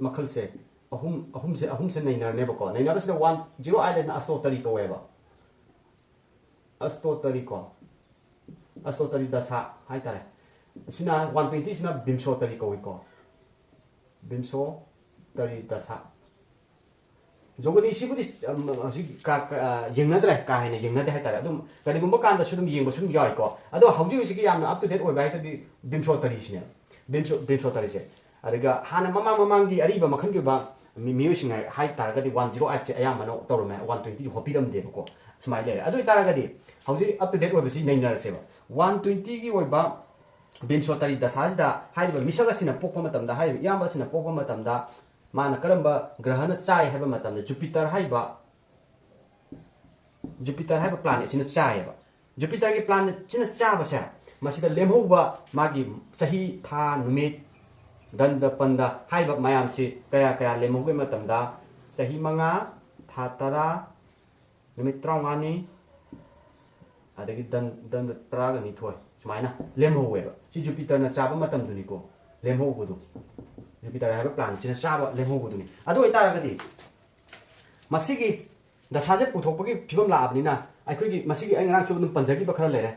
ꯃꯈꯜꯁꯦ ꯑꯍꯨꯝ, ꯑꯍꯨꯝꯁꯦ, ꯑꯍꯨꯝꯁꯦ ꯅꯩꯅꯔꯅꯦꯕꯀꯣ꯫ ꯅꯩꯅꯕꯁꯤꯗ one zero eight ꯍꯥꯏꯁꯤꯅ ꯑꯁꯇꯣꯇꯔꯤ ꯀꯧꯋꯦꯕ꯫ ꯑꯁꯇꯣꯇꯔꯤ ꯀꯣ, ꯑꯁꯇꯣꯇꯔꯤ ꯗꯁꯥ ꯍꯥꯏꯇꯥꯔꯦ꯫ ꯁꯤꯅ one twenty ꯁꯤꯅ ꯕꯤꯝꯁꯣꯇꯔꯤ ꯀꯧꯏꯀꯣ꯫ ꯕꯤꯝꯁꯣ ꯇꯔꯤ ꯗꯁꯥ꯫ ꯖꯣꯒꯅꯤꯁꯤꯕꯨꯗꯤ, ꯎꯝ, ꯍꯧꯖꯤꯛ ꯀꯥ-, ꯀꯥ-, ꯑ, ꯌꯦꯡꯅꯗ꯭ꯔꯦ, ꯀꯥ ꯍꯦꯟꯅ ꯌꯦꯡꯅꯗꯦ ꯍꯥꯏꯇꯥꯔꯦ꯫ ꯑꯗꯨꯝ ꯀꯔꯤꯒꯨꯝꯕ ꯀꯥꯟꯗꯁꯨ ꯑꯗꯨꯝ ꯌꯦꯡꯕꯁꯨ ꯑꯗꯨꯝ ꯌꯥꯎꯏꯀꯣ꯫ ꯑꯗꯣ ꯍꯧꯖꯤꯛ ꯍꯧꯖꯤꯛꯀꯤ ꯌꯥꯝꯅ up to date ꯑꯣꯏꯕ ꯍꯥꯏꯔꯒꯗꯤ ꯕꯤꯝꯁꯣ ꯇꯔꯤꯁꯤꯅꯦ꯫ ꯕꯤꯝꯁꯣ, ꯕꯤꯝꯁꯣ ꯇꯔꯤꯁꯦ꯫ ꯑꯗꯨꯒ ꯍꯥꯟꯅ ꯃꯃꯥꯡ ꯃꯃꯥꯡꯒꯤ ꯑꯔꯤꯕ ꯃꯈꯜꯒꯤ ꯑꯣꯏꯕ ꯃꯤ-, ꯃꯤꯑꯣꯏꯁꯤꯡ ꯍꯥꯏ, ꯍꯥꯏ ꯇꯥꯔꯒꯗꯤ ꯋꯥꯟ ꯖꯤꯔꯣ ꯑꯩꯠꯁꯦ ꯑꯌꯥꯝꯕꯅ ꯇꯧꯔꯝꯃꯦ, ꯋꯥꯟ ꯇ꯭ꯋꯦꯟꯇꯤ ꯍꯣꯠꯄꯤꯔꯝꯗꯦꯕꯀꯣ꯫ ꯁꯨꯃꯥꯏꯅ ꯂꯩꯔꯦ꯫ ꯑꯗꯨ ꯑꯣꯏꯇꯥꯔꯒꯗꯤ ꯍꯧꯖꯤꯛ up to date ꯑꯣꯏꯕꯁꯤ ꯅꯩꯅꯔꯁꯦꯕ꯫ ꯋꯥꯟ ꯇ꯭ꯋꯦꯟꯇꯤꯒꯤ ꯑꯣꯏꯕ ꯕꯤꯝꯁꯣ ꯇꯔꯤ ꯗꯁꯥꯁꯤꯗ ꯍꯥꯏꯔꯤꯕ ꯃꯤꯁꯛ ꯑꯁꯤꯅ ꯄꯣꯛꯄ ꯃꯇꯝꯗ, ꯍꯥꯏꯔꯤꯕ ꯏꯌꯥꯝꯕ ꯑꯁꯤꯅ ꯄꯣꯛꯄ ꯃꯇꯝꯗ ꯃꯥꯅ ꯀꯔꯝꯕ ꯒ꯭ꯔꯍꯅ ꯆꯥꯏ ꯍꯥꯏꯕ ꯃꯇꯝꯗ ꯖꯨꯄꯤꯇꯔ ꯍꯥꯏꯕ, ꯖꯨꯄꯤꯇꯔ ꯍꯥꯏꯕ planetꯁꯤꯅ ꯆꯥꯏꯌꯦꯕ꯫ ꯖꯨꯄꯤꯇꯔꯒꯤ planetꯁꯤꯅ ꯆꯥꯕꯁꯦ, ꯃꯁꯤꯗ ꯂꯦꯝꯍꯧꯕ ꯃꯥꯒꯤ ꯆꯍꯤ, ꯊꯥ, ꯅꯨꯃꯤꯠ, ꯗꯟꯗ ꯄꯟꯗ ꯍꯥꯏꯕ ꯃꯌꯥꯝꯁꯤ ꯀꯌꯥ ꯀꯌꯥ ꯂꯦꯝꯍꯧꯒꯦ ꯃꯇꯝꯗ, ꯆꯍꯤ ꯃꯉꯥ, ꯊꯥ ꯇꯔꯥ, ꯅꯨꯃꯤꯠ ꯇꯔꯥꯃꯉꯥꯅꯤ, ꯑꯗꯒꯤ ꯗꯟ, ꯗꯟꯗ ꯇꯔꯥꯒ ꯅꯤꯊꯣꯏ, ꯁꯨꯃꯥꯏꯅ ꯂꯦꯝꯍꯧꯋꯦꯕ꯫ ꯁꯤ ꯖꯨꯄꯤꯇꯔꯅ ꯆꯥꯕ ꯃꯇꯝꯗꯨꯅꯤꯀꯣ, ꯂꯦꯝꯍꯧꯕꯗꯨ꯫ ꯖꯨꯄꯤꯇꯔ ꯍꯥꯏꯕ planetꯁꯤꯅ ꯆꯥꯕ ꯂꯦꯝꯍꯧꯕꯗꯨꯅꯤ꯫ ꯑꯗꯨ ꯑꯣꯏꯇꯥꯔꯒꯗꯤ ꯃꯁꯤꯒꯤ ꯗꯁꯥꯁꯦ ꯄꯨꯊꯣꯛꯄꯒꯤ ꯐꯤꯕꯝ ꯂꯥꯛꯑꯕꯅꯤꯅ, ꯑꯩꯈꯣꯏꯒꯤ ꯃꯁꯤꯒꯤ ꯑꯩ ꯉꯔꯥꯡꯁꯨ ꯑꯗꯨꯝ ꯄꯟꯖꯈꯤꯕ ꯈꯔ ꯂꯩꯔꯦ꯫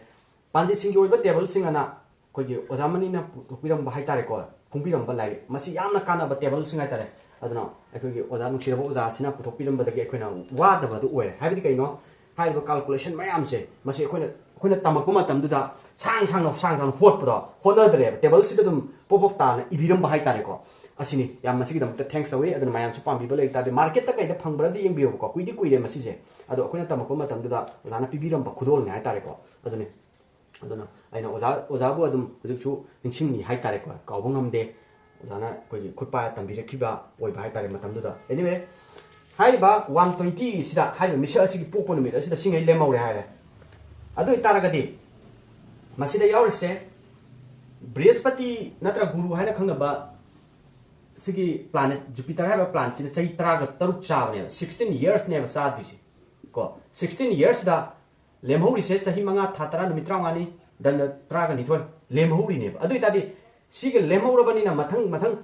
ꯄꯥꯟꯖꯤꯁꯤꯡꯒꯤ ꯑꯣꯏꯕ tableꯁꯤꯡ ꯑꯅ ꯑꯩꯈꯣꯏꯒꯤ ꯑꯣꯖꯥ ꯃꯅꯤꯅ ꯄꯨꯊꯣꯛꯄꯤꯔꯝꯕ ꯍꯥꯏꯇꯥꯔꯦꯀꯣ, ꯐꯣꯡꯕꯤꯔꯝꯕ ꯂꯥꯏꯔꯤꯛ, ꯃꯁꯤ ꯌꯥꯝꯅ ꯀꯥꯟꯅꯕ tableꯁꯤꯡ ꯍꯥꯏꯇꯥꯔꯦ꯫ ꯑꯗꯨꯅ ꯑꯩꯈꯣꯏꯒꯤ ꯑꯣꯖꯥ, ꯅꯨꯡꯁꯤꯔꯕ ꯑꯣꯖꯥꯁꯤꯅ ꯄꯨꯊꯣꯛꯄꯤꯔꯝꯕꯗꯒꯤ ꯑꯩꯈꯣꯏꯅ ꯋꯥꯗꯕ ꯑꯗꯨ ꯑꯣꯏꯔꯦ꯫ ꯍꯥꯏꯕꯗꯤ ꯀꯩꯅꯣ? ꯍꯥꯏꯔꯤꯕ calculation ꯃꯌꯥꯝꯁꯦ, ꯃꯁꯤ ꯑꯩꯈꯣꯏꯅ, ꯑꯩꯈꯣꯏꯅ ꯇꯝꯃꯛꯄ ꯃꯇꯝꯗꯨꯗ ꯁꯥꯡ ꯁꯥꯡꯅ, ꯁꯥꯡ ꯁꯥꯡꯅ ꯍꯣꯠꯄꯗꯣ, ꯍꯣꯠꯅꯗ꯭ꯔꯦꯕ, tableꯁꯤꯗ ꯑꯗꯨꯝ ꯄꯣꯞ ꯄꯣꯞ ꯇꯥꯅ ꯏꯕꯤꯔꯝꯕ ꯍꯥꯏꯇꯥꯔꯦꯀꯣ꯫ ꯑꯁꯤꯅꯤ꯫ ꯌꯥꯝ ꯃꯁꯤꯒꯤꯗꯃꯛꯇ thanks ꯇꯧꯏ꯫ ꯑꯗꯨꯅ ꯃꯌꯥꯝꯁꯨ ꯄꯥꯝꯕꯤꯕ ꯂꯩ ꯇꯥꯔꯗꯤ marketꯇ ꯀꯩꯗ ꯐꯪꯕ꯭ꯔꯗꯤ ꯌꯦꯡꯕꯤꯌꯨꯕꯀꯣ꯫ ꯀꯨꯏꯗꯤ ꯀꯨꯏꯔꯦ ꯃꯁꯤꯁꯦ, ꯑꯗꯣ ꯑꯩꯈꯣꯏꯅ ꯇꯝꯃꯛꯄ ꯃꯇꯝꯗꯨꯗ ꯑꯣꯖꯥꯅ ꯄꯤꯕꯤꯔꯝꯕ ꯈꯨꯗꯣꯜꯅꯤ ꯍꯥꯏꯇꯥꯔꯦꯀꯣ꯫ ꯑꯗꯨꯅꯤ꯫ ꯑꯗꯨꯅ ꯑꯩꯅ ꯑꯣꯖꯥ, ꯑꯣꯖꯥꯕꯨ ꯑꯗꯨꯝ ꯍꯧꯖꯤꯛꯁꯨ ꯅꯤꯡꯁꯤꯡꯉꯤ ꯍꯥꯏꯇꯥꯔꯦꯀꯣ, ꯀꯥꯎꯕ ꯉꯝꯗꯦ꯫ ꯑꯣꯖꯥꯅ ꯑꯩꯈꯣꯏꯒꯤ ꯈꯨꯠꯄꯥꯏ ꯇꯝꯕꯤꯔꯛꯈꯤꯕ ꯑꯣꯏꯕ ꯍꯥꯏꯇꯥꯔꯦ ꯃꯇꯝꯗꯨꯗ꯫ Anyway, ꯍꯥꯏꯔꯤꯕ ꯋꯥꯟ ꯇ꯭ꯋꯦꯟꯇꯤꯁꯤꯗ, ꯍꯥꯏꯔꯤꯕ ꯃꯤꯁꯛ ꯑꯁꯤꯒꯤ ꯄꯣꯛꯄ ꯅꯨꯃꯤꯠ ꯑꯁꯤꯗ ꯁꯤꯉꯩ ꯂꯦꯝꯍꯧꯔꯦ ꯍꯥꯏꯔꯦ꯫ ꯑꯗꯨ ꯑꯣꯏꯇꯥꯔꯒꯗꯤ ꯃꯁꯤꯗ ꯌꯥꯎꯔꯤꯁꯦ ꯕ꯭ꯔꯤꯍꯁꯄꯇꯤ ꯅꯠꯇ꯭ꯔ ꯒꯨꯔꯨ ꯍꯥꯏꯅ ꯈꯪꯅꯕ ꯁꯤꯒꯤ planet, ꯖꯨꯄꯤꯇꯔ ꯍꯥꯏꯔꯤꯕ planetꯁꯤꯅ ꯆꯍꯤ ꯇꯔꯥꯒ ꯇꯔꯨꯛ ꯆꯥꯕꯅꯦꯕ, sixteen yearsꯅꯦꯕ ꯆꯥꯗꯣꯏꯁꯦ ꯀꯣ꯫ Sixteen yearsꯗ ꯂꯦꯝꯍꯧꯔꯤꯁꯦ ꯆꯍꯤ ꯃꯉꯥ, ꯊꯥ ꯇꯔꯥ, ꯅꯨꯃꯤꯠ ꯇꯔꯥꯃꯉꯥꯅꯤ, ꯗꯟꯗ ꯇꯔꯥꯒ ꯅꯤꯊꯣꯏ ꯂꯦꯝꯍꯧꯔꯤꯅꯦꯕ꯫ ꯑꯗꯨ ꯑꯣꯏꯇꯥꯔꯗꯤ ꯁꯤꯒ ꯂꯦꯝꯍꯧꯔꯕꯅꯤꯅ ꯃꯊꯪ ꯃꯊꯪ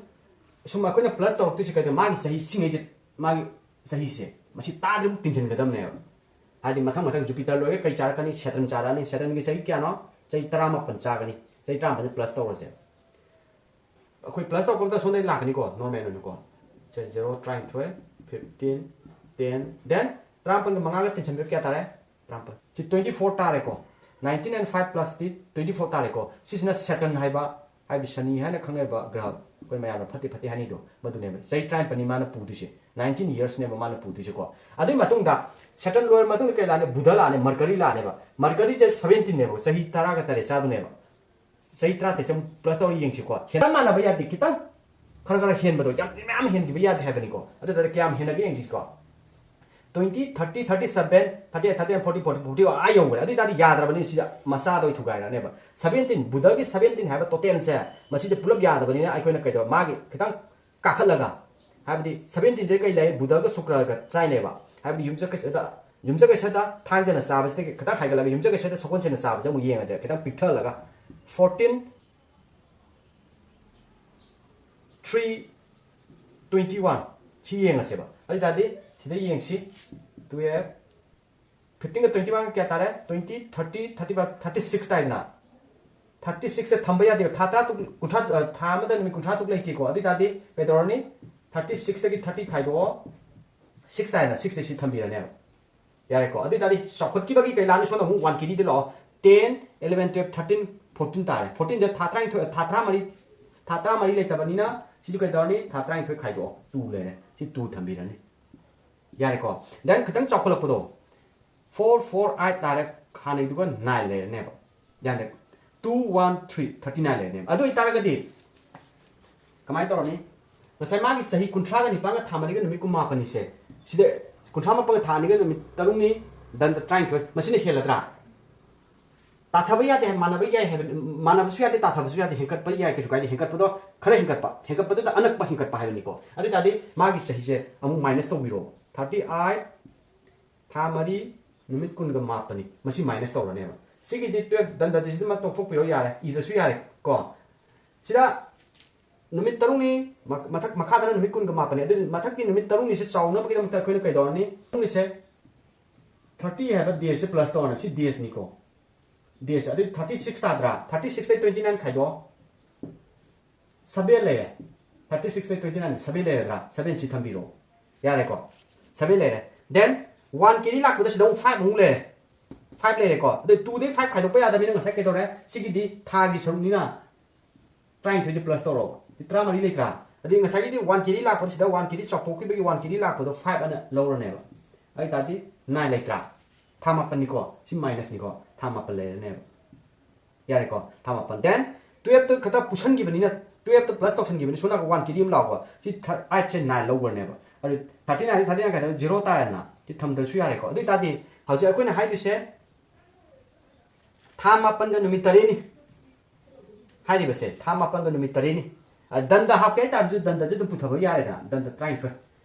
ꯁꯨꯝ ꯑꯩꯈꯣꯏꯅ plus ꯇꯧꯔꯛꯇꯣꯏꯁꯦ ꯀꯩꯗꯧ? ꯃꯥꯒꯤ ꯆꯍꯤ ꯁꯤꯉꯩꯁꯦ, ꯃꯥꯒꯤ ꯆꯍꯤꯁꯦ ꯃꯁꯤ ꯇꯥꯗ꯭ꯔꯤꯕꯨ ꯇꯤꯟꯁꯤꯟꯒꯗꯕꯅꯦꯕ꯫ ꯍꯥꯏꯗꯤ ꯃꯊꯪ ꯃꯊꯪ ꯖꯨꯄꯤꯇꯔ ꯂꯣꯏꯔꯒ ꯀꯔꯤ ꯆꯥꯔꯛꯀꯅꯤ? Saturn ꯆꯥꯔꯛꯑꯅꯤ꯫ Saturnꯒꯤ ꯆꯍꯤ ꯀꯌꯥꯅꯣ? ꯆꯍꯤ ꯇꯔꯥꯃꯥꯄꯟ ꯆꯥꯒꯅꯤ꯫ ꯆꯍꯤ ꯇꯔꯥꯃꯥꯄꯟꯁꯦ plus ꯇꯧꯔꯁꯦ꯫ ꯑꯩꯈꯣꯏ plus ꯇꯧꯔꯛꯄ ꯃꯇꯝꯗ ꯁꯣꯝꯗ ꯂꯥꯛꯀꯅꯤꯀꯣ, normal ꯑꯣꯏꯅꯀꯣ꯫ ꯁꯦ, zero, ꯇꯔꯥꯅꯤꯊꯣꯏ, fifteen, ten, then ꯇꯔꯥꯃꯥꯄꯜꯒ ꯃꯉꯥꯒ ꯇꯦꯟꯁꯤꯟꯕꯤꯕ ꯀꯌꯥ ꯇꯥꯔꯦ? ꯇꯔꯥꯃꯥꯄꯜ꯫ ꯁꯤ twenty four ꯇꯥꯔꯦꯀꯣ꯫ Nineteen and five plus D twenty four ꯇꯥꯔꯦꯀꯣ꯫ ꯁꯤꯁꯤꯅ Saturn ꯍꯥꯏꯕ, ꯍꯥꯏꯕꯗꯤ ꯁꯅꯤ ꯍꯥꯏꯅ ꯈꯪꯅꯕ ꯒ꯭ꯔꯍ, ꯑꯩꯈꯣꯏ ꯃꯌꯥꯝꯅ ꯐꯠꯇꯦ ꯐꯠꯇꯦ ꯍꯥꯏꯅꯩꯗꯣ, ꯃꯗꯨꯅꯦꯕ꯫ ꯆꯍꯤ ꯇꯔꯥꯃꯥꯄꯜꯅꯤ ꯃꯥꯅ ꯄꯨꯗꯣꯏꯁꯦ, nineteen yearsꯅꯦꯕ ꯃꯥꯅ ꯄꯨꯗꯣꯏꯁꯦꯀꯣ꯫ ꯑꯗꯨꯒꯤ ꯃꯇꯨꯡꯗ Saturn ꯂꯣꯏꯔ ꯃꯇꯨꯡꯗ ꯀꯩ ꯂꯥꯛꯑꯅꯤ? ꯕꯨꯙ ꯂꯥꯛꯑꯅꯤ, Mercury ꯂꯥꯛꯑꯅꯦꯕ꯫ Mercuryꯁꯦ seventeenꯅꯦꯕ, ꯆꯍꯤ ꯇꯔꯥꯒ ꯇꯔꯦꯠ ꯆꯥꯗꯣꯏꯅꯦꯕ꯫ ꯆꯍꯤ ꯇꯔꯥꯇꯔꯦꯠ ꯆꯪ plus ꯇꯧꯔ ꯌꯦꯡꯁꯤꯀꯣ꯫ ꯍꯦꯟꯅ ꯃꯥꯟꯅꯕ ꯌꯥꯗꯦ, ꯈꯤꯇꯪ ꯈꯔ ꯈꯔ ꯍꯦꯟꯕꯗꯣ, ꯌꯥꯝ ꯃꯌꯥꯝ ꯍꯦꯟꯈꯤꯕ ꯌꯥꯗꯦ ꯍꯥꯏꯕꯅꯤꯀꯣ꯫ ꯑꯗꯨ ꯑꯣꯏꯇꯥꯔꯗꯤ ꯀꯌꯥꯝ ꯍꯦꯟꯅꯒꯦ ꯌꯦꯡꯁꯤꯀꯣ꯫ Twenty, thirty, thirty seven, thirty eight, thirty nine, forty, forty, forty ꯑꯥ ꯌꯧꯈ꯭ꯔꯦ꯫ ꯑꯗꯨ ꯑꯣꯏꯇꯥꯔꯗꯤ ꯌꯥꯗ꯭ꯔꯕꯅꯤ, ꯁꯤꯗ ꯃꯆꯥꯗ ꯑꯣꯏ ꯊꯨꯒꯥꯏꯔꯛꯑꯅꯦꯕ꯫ Seventeen, ꯕꯨꯙꯒꯤ seventeenꯍꯥꯏꯕ totalꯁꯦ, ꯃꯁꯤꯗ ꯄꯨꯂꯞ ꯌꯥꯗꯕꯅꯤꯅ ꯑꯩꯈꯣꯏꯅ ꯀꯩꯗꯧꯕ, ꯃꯥꯒꯤ ꯈꯤꯇꯪ ꯀꯥꯈꯠꯂꯒ, ꯍꯥꯏꯕꯗꯤ seventeenꯁꯦ ꯀꯩ ꯂꯩ? ꯕꯨꯙꯒ ꯁꯨꯀ꯭ꯔꯒ ꯆꯥꯏꯅꯦꯕ꯫ ꯍꯥꯏꯕꯗꯤ ꯌꯨꯝꯁꯀꯩꯁꯗ, ꯌꯨꯝꯁꯀꯩꯁꯗ ꯊꯥꯡꯖꯅ ꯆꯥꯕꯁꯤꯗꯒꯤ ꯈꯤꯇꯪ ꯍꯥꯏꯒꯠꯂꯒ ꯌꯨꯝꯁꯀꯩꯁꯗ ꯁꯒꯣꯜꯁꯦꯟꯅ ꯆꯥꯕꯁꯦ ꯑꯃꯨꯛ ꯌꯦꯡꯉꯁꯦ, ꯈꯤꯇꯪ ꯄꯤꯛꯊꯍꯜꯂꯒ꯫ Fourteen, three, twenty one, ꯁꯤ ꯌꯦꯡꯉꯁꯦꯕ꯫ ꯑꯗꯨ ꯑꯣꯏꯇꯥꯔꯗꯤ ꯁꯤꯗ ꯌꯦꯡꯁꯤ꯫ Twelve, fifteenꯒ twenty oneꯒ ꯀꯌꯥ ꯇꯥꯔꯦ? Twenty, thirty, thirty five, thirty six ꯇꯥꯏꯗꯅ꯫ Thirty sixꯇ ꯊꯝꯕ ꯌꯥꯗꯦꯕ꯫ ꯊꯥ ꯇꯔꯥ ꯇꯨꯛ, ꯀꯨꯟꯊ꯭ꯔꯥ, ꯑ, ꯊꯥ ꯑꯃꯗ ꯅꯨꯃꯤꯠ ꯀꯨꯟꯊ꯭ꯔꯥ ꯇꯨꯛ ꯂꯩꯇꯦꯀꯣ꯫ ꯑꯗꯨ ꯑꯣꯏꯇꯥꯔꯗꯤ ꯀꯩꯗꯧꯔꯅꯤ? Thirty sixꯇꯒꯤ thirty ꯈꯥꯏꯗꯣꯛꯑꯣ, six ꯇꯥꯏꯅ, sixꯇ ꯁꯤ ꯊꯝꯕꯤꯔꯅꯦꯕ꯫ ꯌꯥꯔꯦꯀꯣ꯫ ꯑꯗꯨ ꯑꯣꯏꯇꯥꯔꯗꯤ ꯆꯥꯎꯈꯠꯈꯤꯕꯒꯤ ꯀꯩ ꯂꯥꯛꯑꯅꯤ? ꯁꯣꯝꯗ ꯑꯃꯨꯛ one ꯀꯦꯗꯤꯗ ꯂꯥꯛꯑꯣ꯫ Ten, eleven, twelve, thirteen, fourteen ꯇꯥꯔꯦ꯫ Fourteenꯗ ꯊꯥ ꯇꯔꯥꯅꯤꯊꯣꯏ, ꯊꯥ ꯇꯔꯥꯃꯔꯤ, ꯊꯥ ꯇꯔꯥꯃꯔꯤ ꯂꯩꯇꯕꯅꯤꯅ ꯁꯤꯁꯨ ꯀꯩꯗꯧꯔꯅꯤ? ꯊꯥ ꯇꯔꯥꯅꯤꯊꯣꯏ ꯈꯥꯏꯗꯣꯛꯑꯣ, two ꯂꯩꯔꯦ꯫ ꯁꯤ two ꯊꯝꯕꯤꯔꯅꯤ꯫ ꯌꯥꯔꯦꯀꯣ꯫ Then ꯈꯤꯇꯪ ꯆꯥꯎꯈꯠꯂꯛꯄꯗꯣ, four, four, eight ꯇꯥꯔꯦ, ꯍꯥꯟꯅꯩꯗꯨꯒ nine ꯂꯩꯔꯅꯦꯕ꯫ ꯌꯥꯔꯦ꯫ Two, one, three, thirty nine ꯂꯩꯔꯅꯦꯕ꯫ ꯑꯗꯨ ꯑꯣꯏꯇꯥꯔꯒꯗꯤ ꯀꯃꯥꯏꯅ ꯇꯧꯔꯅꯤ? ꯉꯁꯥꯏ ꯃꯥꯒꯤ ꯆꯍꯤ ꯀꯨꯟꯊ꯭ꯔꯥꯒ ꯅꯤꯄꯥꯟꯒ ꯊꯥ ꯃꯔꯤꯒ ꯅꯨꯃꯤꯠ ꯀꯨꯟꯃꯥꯄꯟꯅꯤꯁꯦ, ꯁꯤꯗ ꯀꯨꯟꯊ꯭ꯔꯥ ꯃꯥꯄꯟꯒ ꯊꯥ ꯑꯅꯤꯒ ꯅꯨꯃꯤꯠ ꯇꯔꯨꯛꯅꯤ, ꯗꯟꯗ ꯇꯔꯥꯅꯤꯊꯣꯏ, ꯃꯁꯤꯅ ꯍꯦꯜꯂꯗ꯭ꯔꯥ? ꯇꯥꯊꯕ ꯌꯥꯗꯦ ꯍꯥꯏ, ꯃꯥꯟꯅꯕ ꯌꯥꯏ ꯍꯥꯏꯕ, ꯃꯥꯟꯅꯕꯁꯨ ꯌꯥꯗꯦ, ꯇꯥꯊꯕꯁꯨ ꯌꯥꯗꯦ, ꯍꯦꯟꯒꯠꯄ ꯌꯥꯏ, ꯀꯩꯁꯨ ꯀꯥꯏꯗꯦ꯫ ꯍꯦꯟꯒꯠꯄꯗꯣ ꯈꯔ ꯍꯦꯟꯒꯠꯄ, ꯍꯦꯟꯒꯠꯄꯗꯨꯗ ꯑꯅꯛꯄ ꯍꯦꯟꯒꯠꯄ ꯍꯥꯏꯕꯅꯤꯀꯣ꯫ ꯑꯗꯨ ꯑꯣꯏꯇꯥꯔꯗꯤ ꯃꯥꯒꯤ ꯆꯍꯤꯁꯦ ꯑꯃꯨꯛ minus ꯇꯧꯕꯤꯔꯣ꯫ Thirty eight, ꯊꯥ ꯃꯔꯤ, ꯅꯨꯃꯤꯠ ꯀꯨꯟꯒ ꯃꯥꯄꯟꯅꯤ꯫ ꯃꯁꯤ minus ꯇꯧꯔꯅꯦꯕ꯫ ꯁꯤꯒꯤꯗꯤ twelve ꯗꯟꯗ ꯗꯤꯖꯤꯠ ꯑꯃ ꯇꯣꯛꯊꯣꯛꯄꯤꯔꯣ ꯌꯥꯔꯦ, ꯏꯗ꯭ꯔꯁꯨ ꯌꯥꯔꯦ ꯀꯣ꯫ ꯁꯤꯗ ꯅꯨꯃꯤꯠ ꯇꯔꯨꯛꯅꯤ, ꯃ-, ꯃꯊꯛ, ꯃꯈꯥꯗꯅ ꯅꯨꯃꯤꯠ ꯀꯨꯟꯒ ꯃꯥꯄꯟꯅꯤ꯫ ꯑꯗꯨ ꯃꯊꯛꯀꯤ ꯅꯨꯃꯤꯠ ꯇꯔꯨꯛꯅꯤꯁꯦ ꯆꯥꯎꯅꯕꯒꯤꯗꯃꯛꯇ ꯑꯩꯈꯣꯏꯅ ꯀꯩꯗꯧꯔꯅꯤ? ꯇꯔꯨꯛꯅꯤꯁꯦ thirty ꯍꯥꯏꯕ daysꯁꯦ plus ꯇꯧꯔꯅꯤ꯫ ꯁꯤ daysꯅꯤꯀꯣ꯫ Days꯫ ꯑꯗꯨꯗꯤ thirty six ꯇꯥꯗ꯭ꯔꯥ? Thirty sixꯇꯩ twenty nine ꯈꯥꯏꯗꯣꯛꯑꯣ꯫ ꯁꯕꯦꯟ ꯂꯩꯔꯦ꯫ ꯊꯥꯔꯇꯤ ꯁꯤꯛꯁ ꯇꯩ ꯇ꯭ꯋꯦꯟꯇꯤ ꯅꯥꯏꯟ ꯁꯕꯦꯟ ꯂꯩꯔꯗ꯭ꯔꯥ? ꯁꯕꯦꯟ ꯁꯤ ꯊꯝꯕꯤꯔꯣ꯫ ꯌꯥꯔꯦꯀꯣ? ꯁꯕꯦꯟ ꯂꯩꯔꯦ꯫ Then ꯋꯥꯟ ꯀꯦꯔꯤ ꯂꯥꯛꯄꯗ ꯁꯤꯗ ꯑꯃꯨꯛ ꯐꯥꯏꯚ ꯑꯃꯨꯛ ꯂꯩꯔꯦ꯫ ꯐꯥꯏꯚ ꯂꯩꯔꯦꯀꯣ꯫ ꯑꯗꯩ ꯇꯨꯗꯩ ꯐꯥꯏꯚ ꯈꯥꯏꯗꯣꯛꯄ ꯌꯥꯗꯕꯅꯤꯅ ꯉꯁꯥꯏ ꯀꯩꯗꯧꯔꯦ? ꯁꯤꯒꯤꯗꯤ ꯊꯥꯒꯤ ꯁꯔꯨꯛꯅꯤꯅ ꯇꯔꯥꯅꯤꯊꯣꯏꯗ ꯄ꯭ꯂꯁ ꯇꯧꯔꯣ꯫ ꯁꯤ ꯇꯔꯥꯃꯔꯤ ꯂꯩꯇ꯭ꯔꯥ? ꯑꯗꯩ ꯉꯁꯥꯏꯒꯤꯗꯤ ꯋꯥꯟ ꯀꯦꯔꯤ ꯂꯥꯛꯄꯗ ꯁꯤꯗ ꯋꯥꯟ ꯀꯦꯔꯤ ꯆꯥꯎꯊꯣꯛꯈꯤꯕꯒꯤ ꯋꯥꯟ ꯀꯦꯔꯤ ꯂꯥꯛꯄꯗꯣ ꯐꯥꯏꯚ ꯑꯅ ꯂꯧꯔꯅꯦꯕ꯫ ꯑꯗꯨ ꯇꯥꯔꯗꯤ ꯅꯥꯏꯟ ꯂꯩꯇ꯭ꯔꯥ? ꯊꯥ ꯃꯥꯄꯟꯅꯤꯀꯣ꯫ ꯁꯤ ꯃꯥꯏꯅꯁꯅꯤꯀꯣ꯫ ꯊꯥ ꯃꯥꯄꯟ ꯂꯩꯔꯅꯦꯕ꯫ ꯌꯥꯔꯦꯀꯣ? ꯊꯥ ꯃꯥꯄꯟ꯫ Then ꯇꯨꯌꯦꯜꯞꯇ ꯈꯛꯇ ꯄꯨꯁꯟꯈꯤꯕꯅꯤꯅ ꯇꯨꯌꯦꯜꯞꯇ ꯄ꯭ꯂꯁ ꯇꯧꯁꯟꯈꯤꯕꯅꯤ꯫ ꯁꯣꯝ ꯅꯥꯀꯟ ꯋꯥꯟ ꯀꯦꯔꯤ ꯑꯃ ꯂꯥꯛꯄ꯫ ꯁꯤ ꯑꯩꯠꯁꯦ ꯅꯥꯏꯟ ꯂꯧꯈ꯭ꯔꯅꯦꯕ꯫ ꯑꯗꯨ ꯊꯥꯔꯇꯤ ꯅꯥꯏꯟ ꯊꯥꯔꯇꯤ ꯅꯥꯏꯟ ꯀꯥꯏꯗ ꯖꯤꯔꯣ ꯇꯥꯔꯦꯅ꯫ ꯁꯤ ꯊꯝꯗ꯭ꯔꯁꯨ ꯌꯥꯔꯦꯀꯣ꯫ ꯑꯗꯨ ꯑꯣꯏ ꯇꯥꯔꯗꯤ ꯍꯧꯖꯤꯛ ꯑꯩꯈꯣꯏꯅ ꯍꯥꯏꯗꯣꯏꯁꯦ ꯊꯥ ꯃꯥꯄꯟꯒ ꯅꯨꯃꯤꯠ ꯇꯔꯦꯠꯅꯤ꯫ ꯍꯥꯏꯔꯤꯕꯁꯦ ꯊꯥ ꯃꯥꯄꯟꯒ ꯅꯨꯃꯤꯠ ꯇꯔꯦꯠꯅꯤ꯫ ꯑ, ꯗꯟꯗ ꯍꯥꯞꯀꯦ ꯍꯥꯏ ꯇꯥꯔꯁꯨ ꯗꯟꯗꯁꯨ ꯑꯗꯨꯝ ꯄꯨꯊꯕ ꯌꯥꯔꯦꯗꯅ, ꯗꯟꯗ ꯇꯔꯥꯅꯤꯊꯣꯏ꯫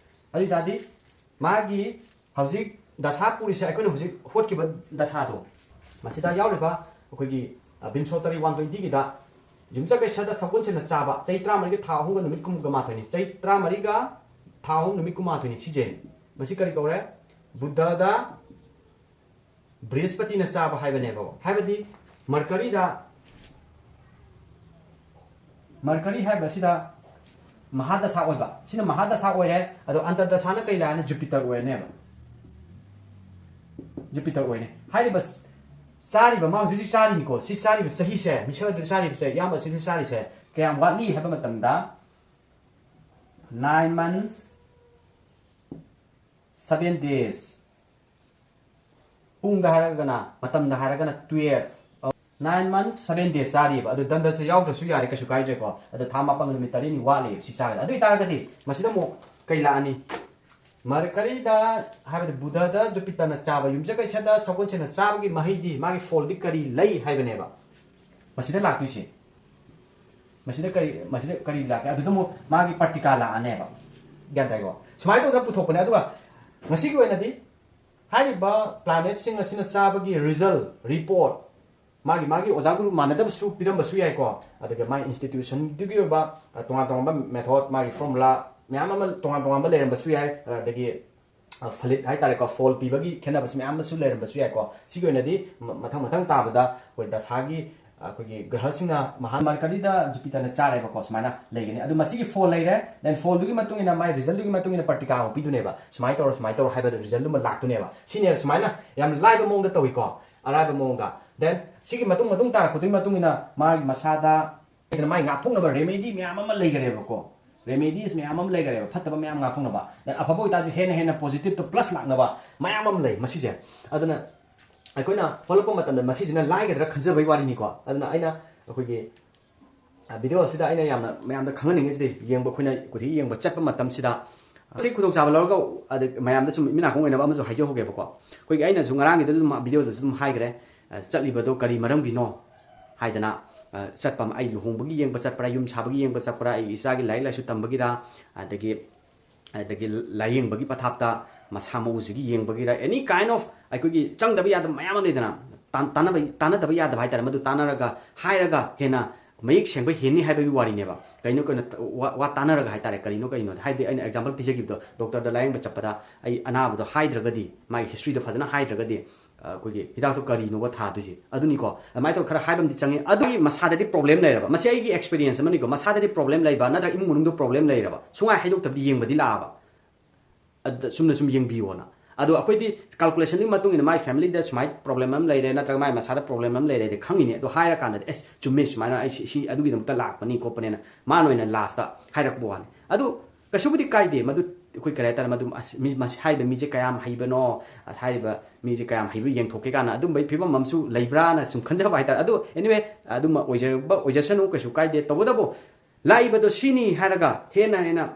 ꯑꯗꯨ ꯑꯣꯏ ꯇꯥꯔꯗꯤ ꯃꯥꯒꯤ ꯍꯧꯖꯤꯛ ꯗꯁꯥ ꯄꯨꯔꯤꯁꯦ ꯑꯩꯈꯣꯏꯅ ꯍꯧꯖꯤꯛ ꯍꯣꯠꯈꯤꯕ ꯗꯁꯥꯗꯣ, ꯃꯁꯤꯗ ꯌꯥꯎꯔꯤꯕ ꯑꯩꯈꯣꯏꯒꯤ, ꯑ, ꯕꯤꯝꯁꯣꯇꯔꯤ ꯋꯥꯟ ꯇ꯭ꯋꯦꯟꯇꯤꯒꯤꯗ ꯌꯨꯝꯁꯀꯩꯁꯗ ꯁꯒꯣꯜꯁꯦꯟꯅ ꯆꯥꯕ ꯆꯍꯤ ꯇꯔꯥꯃꯔꯤꯒ ꯊꯥ ꯑꯍꯨꯝꯒ ꯅꯨꯃꯤꯠ ꯀꯨꯟ ꯃꯥꯊꯣꯏꯅꯤ꯫ ꯆꯍꯤ ꯇꯔꯥꯃꯔꯤꯒ ꯊꯥ ꯑꯍꯨꯝ ꯅꯨꯃꯤꯠ ꯀꯨꯟꯃꯥꯊꯣꯏꯅꯤ꯫ ꯁꯤꯁꯦ ꯃꯁꯤ ꯀꯔꯤ ꯀꯧꯔꯦ? ꯕꯨꯙꯗ ꯕ꯭ꯔꯤꯍꯁꯄꯇꯤꯅ ꯆꯥꯕ ꯍꯥꯏꯕꯅꯦꯕ꯫ ꯍꯥꯏꯕꯗꯤ ꯃꯔꯀꯔꯤꯗ, ꯃꯔꯀꯔꯤ ꯍꯥꯏꯕ ꯑꯁꯤꯗ ꯃꯍꯥꯗꯁꯥ ꯑꯣꯏꯕ, ꯁꯤꯅ ꯃꯍꯥꯗꯁꯥ ꯑꯣꯏꯔꯦ꯫ ꯑꯗꯣ ꯑꯟꯇꯔꯗꯁꯥꯅ ꯀꯩ ꯂꯥꯛꯑꯅꯤ? ꯖꯨꯄꯤꯇꯔ ꯑꯣꯏꯔꯅꯦꯕ꯫ ꯖꯨꯄꯤꯇꯔ ꯑꯣꯏꯔꯅꯤ꯫ ꯍꯥꯏꯔꯤꯕ ꯆꯥꯔꯤꯕ, ꯃꯥ ꯍꯧꯖꯤꯛ ꯍꯧꯖꯤꯛ ꯆꯥꯔꯤꯅꯤꯀꯣ꯫ ꯁꯤ ꯆꯥꯔꯤꯕ ꯆꯍꯤꯁꯦ, ꯃꯤꯁꯛ ꯑꯗꯨ ꯆꯥꯔꯤꯕꯁꯦ, ꯏꯌꯥꯝꯕ ꯑꯁꯤꯗ ꯆꯥꯔꯤꯁꯦ ꯀꯌꯥꯝ ꯋꯥꯠꯂꯤ ꯍꯥꯏꯕ ꯃꯇꯝꯗ, nine months, seven days꯫ ꯄꯨꯡꯗ ꯍꯥꯏꯔꯒꯅ, ꯃꯇꯝꯗ ꯍꯥꯏꯔꯒꯅ twelve꯫ Nine months, seven days ꯆꯥꯔꯤꯕ꯫ ꯑꯗꯨ ꯗꯟꯗꯁꯦ ꯌꯥꯎꯗ꯭ꯔꯁꯨ ꯌꯥꯔꯦ, ꯀꯩꯁꯨ ꯀꯥꯏꯗ꯭ꯔꯦꯀꯣ꯫ ꯑꯗꯣ ꯊꯥ ꯃꯥꯄꯟꯒ ꯅꯨꯃꯤꯠ ꯇꯔꯦꯠꯅꯤ ꯋꯥꯠꯂꯤ ꯁꯤ ꯆꯥꯒꯗ꯫ ꯑꯗꯨ ꯑꯣꯏꯇꯥꯔꯒꯗꯤ ꯃꯁꯤꯗ ꯑꯃꯨꯛ ꯀꯩ ꯂꯥꯛꯑꯅꯤ? ꯃꯔꯀꯔꯤꯗ, ꯍꯥꯏꯕꯗꯤ ꯕꯨꯙꯗ ꯖꯨꯄꯤꯇꯔꯅ ꯆꯥꯕ, ꯌꯨꯝꯁꯀꯩꯁꯗ ꯁꯒꯣꯜꯁꯦꯟꯅ ꯆꯥꯕꯒꯤ ꯃꯍꯩꯗꯤ, ꯃꯥꯒꯤ ꯐꯣꯜꯗꯤ ꯀꯔꯤ ꯂꯩ ꯍꯥꯏꯕꯅꯦꯕ꯫ ꯃꯁꯤꯗ ꯂꯥꯛꯇꯣꯏꯁꯦ꯫ ꯃꯁꯤꯗ ꯀꯔꯤ, ꯃꯁꯤꯗ ꯀꯔꯤ ꯂꯥꯛꯀꯦ? ꯑꯗꯨꯗ ꯑꯃꯨꯛ ꯃꯥꯒꯤ ꯄꯔꯇꯤꯀꯥ ꯂꯥꯛꯑꯅꯦꯕ꯫ ꯒ꯭ꯌꯥꯟ ꯇꯥꯏꯀꯣ? ꯁꯨꯃꯥꯏꯅ ꯇꯧꯗꯅ ꯄꯨꯊꯣꯛꯄꯅꯦ꯫ ꯑꯗꯨꯒ ꯉꯁꯤꯒꯤ ꯑꯣꯏꯅꯗꯤ ꯍꯥꯏꯔꯤꯕ planetꯁꯤꯡ ꯑꯁꯤꯅ ꯆꯥꯕꯒꯤ result, report, ꯃꯥꯒꯤ, ꯃꯥꯒꯤ ꯑꯣꯖꯥ ꯒꯨꯔꯨ ꯃꯥꯟꯅꯗꯕꯁꯨ ꯄꯤꯔꯝꯕꯁꯨ ꯌꯥꯏꯀꯣ꯫ ꯑꯗꯨꯒ ꯃꯥꯒꯤ institutionꯗꯨꯒꯤ ꯑꯣꯏꯕ, ꯑ, ꯇꯣꯉꯥꯟ ꯇꯣꯉꯥꯟꯕ method, ꯃꯥꯒꯤ formula ꯃꯌꯥꯝ ꯑꯃ ꯇꯣꯉꯥꯟ ꯇꯣꯉꯥꯟꯕ ꯂꯩꯔꯝꯕꯁꯨ ꯌꯥꯏ꯫ ꯑꯗꯒꯤ, ꯑ, ꯐꯂꯤꯠ ꯍꯥꯏꯇꯥꯔꯦꯀꯣ, ꯐꯣꯜ ꯄꯤꯕꯒꯤ ꯈꯦꯠꯅꯕꯁꯨ ꯃꯌꯥꯝ ꯑꯃꯁꯨ ꯂꯩꯔꯝꯕꯁꯨ ꯌꯥꯏꯀꯣ꯫ ꯁꯤꯒꯤ ꯑꯣꯏꯅꯗꯤ ꯃ-, ꯃꯊꯪ ꯃꯊꯪ ꯇꯥꯕꯗ ꯑꯩꯈꯣꯏ ꯗꯁꯥꯒꯤ, ꯑꯩꯈꯣꯏꯒꯤ ꯒ꯭ꯔꯍꯁꯤꯡꯅ ꯃꯍꯥ ꯃꯔꯀꯔꯤꯗ ꯖꯨꯄꯤꯇꯔꯅ ꯆꯥꯔꯦꯕꯀꯣ, ꯁꯨꯃꯥꯏꯅ ꯂꯩꯒꯅꯤ꯫ ꯑꯗꯨ ꯃꯁꯤꯒꯤ ꯐꯣꯜ ꯂꯩꯔꯦ, ꯗꯦꯟ ꯐꯣꯜꯗꯨꯒꯤ ꯃꯇꯨꯡ ꯏꯟꯅ ꯃꯥꯏ ꯔꯤꯖꯜꯗꯨꯒꯤ ꯃꯇꯨꯡ ꯏꯟꯅ ꯄ꯭ꯔꯇꯤꯀꯥ ꯑꯃꯨꯛ ꯄꯤꯗꯨꯅꯦꯕ, ꯁꯨꯃꯥꯏꯅ ꯇꯧꯔꯣ, ꯁꯨꯃꯥꯏꯅ ꯇꯧꯔꯣ ꯍꯥꯏꯕꯗꯣ ꯔꯤꯖꯜꯗꯨꯃ ꯂꯥꯛꯇꯨꯅꯦꯕ꯫ ꯁꯤꯅꯦ ꯁꯨꯃꯥꯏꯅ ꯌꯥꯝ ꯂꯥꯏꯕ ꯃꯑꯣꯡꯗ ꯇꯧꯏꯀꯣ, ꯑꯔꯥꯏꯕ ꯃꯑꯣꯡꯗ꯫ ꯗꯦꯟ ꯁꯤꯒꯤ ꯃꯇꯨꯡ ꯃꯇꯨꯡ ꯇꯥꯔꯛꯄꯗꯨꯒꯤ ꯃꯇꯨꯡ ꯏꯟꯅ ꯃꯥꯒꯤ ꯃꯁꯥꯗ ꯃꯥꯏ ꯉꯥꯛꯊꯣꯛꯅꯕ ꯔꯦꯃꯦꯗꯤ ꯃꯌꯥꯝ ꯑꯃ ꯂꯩꯈꯔꯦꯕꯀꯣ꯫ ꯔꯦꯃꯦꯗꯤꯁ ꯃꯌꯥꯝ ꯑꯃ ꯂꯩꯈꯔꯦꯕ, ꯐꯠꯇꯕ ꯃꯌꯥꯝ ꯉꯥꯛꯊꯣꯛꯅꯕ꯫ ꯗꯦꯟ ꯑꯐꯕ ꯑꯣꯏꯇꯥꯔꯁꯨ ꯍꯦꯟꯅ ꯍꯦꯟꯅ ꯄꯣꯖꯤꯇꯤꯞꯇ ꯄ꯭ꯂꯁ ꯂꯥꯛꯅꯕ ꯃꯌꯥꯝ ꯑꯃ ꯂꯩ ꯃꯁꯤꯁꯦ꯫ ꯑꯗꯨꯅ ꯑꯩꯈꯣꯏꯅ ꯍꯣꯠꯂꯛꯄ ꯃꯇꯝꯗ ꯃꯁꯤꯁꯤꯅ ꯂꯥꯏꯒꯗ꯭ꯔꯥ ꯈꯟꯖꯕꯩ ꯋꯥꯔꯤꯅꯤꯀꯣ꯫ ꯑꯗꯨꯅ ꯑꯩꯅ ꯑꯩꯈꯣꯏꯒꯤ ꯚꯤꯗꯤꯑꯣ ꯑꯁꯤꯗ ꯑꯩꯅ ꯌꯥꯝꯅ ꯃꯌꯥꯝꯗ ꯈꯪꯍꯟꯅꯤꯡꯉꯤꯁꯤꯗꯤ, ꯌꯦꯡꯕ ꯑꯩꯈꯣꯏꯅ ꯀꯨꯊꯤ ꯌꯦꯡꯕ ꯆꯠꯄ ꯃꯇꯝꯁꯤꯗ ꯁꯤ ꯈꯨꯗꯣꯡꯆꯥꯕ ꯂꯧꯔꯒ, ꯑꯗ ꯃꯌꯥꯝꯗ ꯁꯨꯝ ꯃꯤ ꯅꯥꯀꯣꯡ ꯑꯣꯏꯅꯕ ꯑꯃꯁꯨ ꯍꯥꯏꯖꯍꯧꯒꯦꯕꯀꯣ꯫ ꯑꯩꯈꯣꯏꯒꯤ ꯑꯩꯅꯁꯨ ꯉꯔꯥꯡꯒꯤꯗꯁꯨ ꯑꯗꯨꯝ, ꯚꯤꯗꯤꯑꯣꯗꯁꯨ ꯑꯗꯨꯝ ꯍꯥꯏꯈ꯭ꯔꯦ, ꯑ, ꯆꯠꯂꯤꯕꯗꯣ ꯀꯔꯤ ꯃꯔꯝꯒꯤꯅꯣ ꯍꯥꯏꯗꯅ, ꯑ, ꯆꯠꯄ ꯑꯃ, ꯑꯩ ꯂꯨꯍꯣꯡꯕꯒꯤ ꯌꯦꯡꯕ ꯆꯠꯄ꯭ꯔꯥ, ꯌꯨꯝ ꯁꯥꯕꯒꯤ ꯌꯦꯡꯕ ꯆꯠꯄ꯭ꯔꯥ, ꯑꯩꯒꯤ ꯏꯆꯥꯒꯤ ꯂꯥꯏꯔꯤꯛ ꯂꯥꯏꯁꯨ ꯇꯝꯕꯒꯤꯔꯥ, ꯑꯗꯒꯤ ꯑꯗꯒꯤ ꯂꯥꯏꯌꯦꯡꯕꯒꯤ ꯄꯊꯥꯞꯇ ꯃꯁꯥ ꯃꯎꯁꯤꯒꯤ ꯌꯦꯡꯕꯒꯤꯔ, any kind of ꯑꯩꯈꯣꯏꯒꯤ ꯆꯪꯗꯕ ꯌꯥꯗꯕ ꯃꯌꯥꯝ ꯑꯃ ꯂꯩꯗꯅ, ꯇꯥꯟ-, ꯇꯥꯟꯅꯕ, ꯇꯥꯟꯅꯗꯕ ꯌꯥꯗꯕ ꯍꯥꯏꯇꯥꯔꯦ, ꯃꯗꯨ ꯇꯥꯟꯅꯔꯒ ꯍꯥꯏꯔꯒ ꯍꯦꯟꯅ ꯃꯌꯦꯛ ꯁꯦꯡꯕ ꯍꯦꯟꯅꯤ ꯍꯥꯏꯕꯒꯤ ꯋꯥꯔꯤꯅꯦꯕ꯫ ꯀꯩꯅꯣ, ꯀꯩꯅꯣ, ꯋꯥ, ꯋꯥ ꯇꯥꯟꯅꯔꯒ ꯍꯥꯏꯇꯥꯔꯦ, ꯀꯔꯤꯅꯣ ꯀꯔꯤꯅꯣ ꯍꯥꯏꯗꯤ ꯑꯩꯅ ꯑꯦꯛꯖꯥꯝꯄꯜ ꯄꯤꯖꯈꯤꯕꯗꯣ, ꯗꯣꯛꯇꯔꯗ ꯂꯥꯏꯌꯦꯡꯕ ꯆꯠꯄꯗ ꯑꯩ ꯑꯅꯥꯕꯗꯣ ꯍꯥꯏꯗ꯭ꯔꯒꯗꯤ, ꯃꯥꯒꯤ ꯍꯤꯁꯇ꯭ꯔꯤꯗꯣ ꯐꯖꯅ ꯍꯥꯏꯗ꯭ꯔꯒꯗꯤ, ꯑ, ꯑꯩꯈꯣꯏꯒꯤ ꯍꯤꯗꯥꯛꯇꯣ ꯀꯔꯤꯅꯣꯕ ꯊꯥꯗꯣꯏꯁꯦ? ꯑꯗꯨꯅꯤꯀꯣ꯫ ꯑꯗꯨꯃꯥꯏꯅ ꯇꯧꯔ ꯈꯔ ꯍꯥꯏꯕ ꯑꯃꯗꯤ ꯆꯪꯉꯤ꯫ ꯑꯗꯨꯒꯤ ꯃꯁꯥꯗꯗꯤ ꯄ꯭ꯔꯣꯕ꯭ꯂꯦꯝ ꯂꯩꯔꯕ, ꯃꯁꯤ ꯑꯩꯒꯤ ꯑꯦꯛꯁꯄꯤꯔꯤꯌꯦꯟꯁ ꯑꯃꯅꯤꯀꯣ, ꯃꯁꯥꯗꯗꯤ ꯄ꯭ꯔꯣꯕ꯭ꯂꯦꯝ ꯂꯩꯕ ꯅꯠꯇ꯭ꯔꯒ ꯏꯃꯨꯡ ꯃꯅꯨꯡꯗ ꯄ꯭ꯔꯣꯕ꯭ꯂꯦꯝ ꯂꯩꯔꯕ, ꯁꯨꯡꯍꯥꯏ ꯍꯥꯏꯗꯣꯛꯇꯕꯗꯤ ꯌꯦꯡꯕꯗꯤ ꯂꯥꯛꯑꯕ, ꯑꯗꯨꯗ ꯆꯨꯝꯅ ꯁꯨꯝ ꯌꯦꯡꯕꯤꯌꯣꯅ꯫ ꯑꯗꯣ ꯑꯩꯈꯣꯏꯗꯤ ꯀꯥꯜꯀꯨꯂꯦꯁꯟꯒꯤ ꯃꯇꯨꯡ ꯏꯟꯅ ꯃꯥꯏ ꯐꯦꯃꯤꯂꯤꯗ ꯁꯨꯃꯥꯏꯅ ꯄ꯭ꯔꯣꯕ꯭ꯂꯦꯝ ꯑꯃ ꯂꯩꯔꯦ ꯅꯠꯇ꯭ꯔꯒ ꯃꯥꯏ ꯃꯁꯥꯗ ꯄ꯭ꯔꯣꯕ꯭ꯂꯦꯝ ꯑꯃ ꯂꯩꯔꯦꯗꯤ ꯈꯪꯉꯤꯅꯦ꯫ ꯑꯗꯣ ꯍꯥꯏꯔꯀꯥꯟꯗꯗꯤ, "ꯑꯦꯁ, ꯆꯨꯝꯃꯦ, ꯁꯨꯃꯥꯏꯅ ꯑꯩ ꯁꯤ, ꯁꯤ ꯑꯗꯨꯒꯤꯗꯃꯛꯇ ꯂꯥꯛꯄꯅꯤ ꯈꯣꯠꯄꯅꯦꯅ" ꯃꯥꯅ ꯑꯣꯏꯅ ꯂꯥꯁꯇ ꯍꯥꯏꯔꯛꯄ ꯋꯥꯅꯤ꯫ ꯑꯗꯨ ꯀꯩꯁꯨꯕꯨꯗꯤ ꯀꯥꯏꯗꯦ꯫ ꯃꯗꯨ ꯑꯩꯈꯣꯏ ꯀꯔꯤ ꯍꯥꯏꯇꯥꯔꯦ, ꯃꯗꯨ ꯑꯁ, ꯃꯤ, ꯃꯁꯤ ꯍꯥꯏꯔꯤꯕ ꯃꯤꯁꯦ ꯀꯌꯥꯝ ꯍꯩꯕꯅꯣ, ꯑꯁ, ꯍꯥꯏꯔꯤꯕ ꯃꯤꯁꯦ ꯀꯌꯥꯝ ꯍꯩꯕ ꯌꯦꯡꯊꯣꯛꯀꯦ ꯀꯥꯏꯅ ꯑꯗꯨꯝꯕꯒꯤ ꯐꯤꯕꯝ ꯑꯃꯁꯨ ꯂꯩꯕ꯭ꯔꯥꯅ ꯁꯨꯝ ꯈꯟꯖꯕ ꯍꯥꯏꯇꯥꯔꯦ꯫ ꯑꯗꯨ anyway, ꯑꯗꯨꯝꯕ ꯑꯣꯏꯖꯕ ꯑꯣꯏꯖꯁꯅꯨ, ꯀꯩꯁꯨ ꯀꯥꯏꯗꯦ꯫ ꯇꯧꯕꯇꯕꯨ ꯂꯥꯛꯏꯕꯗꯣ ꯁꯤꯅꯤ ꯍꯥꯏꯔꯒ ꯍꯦꯟꯅ ꯍꯦꯟꯅ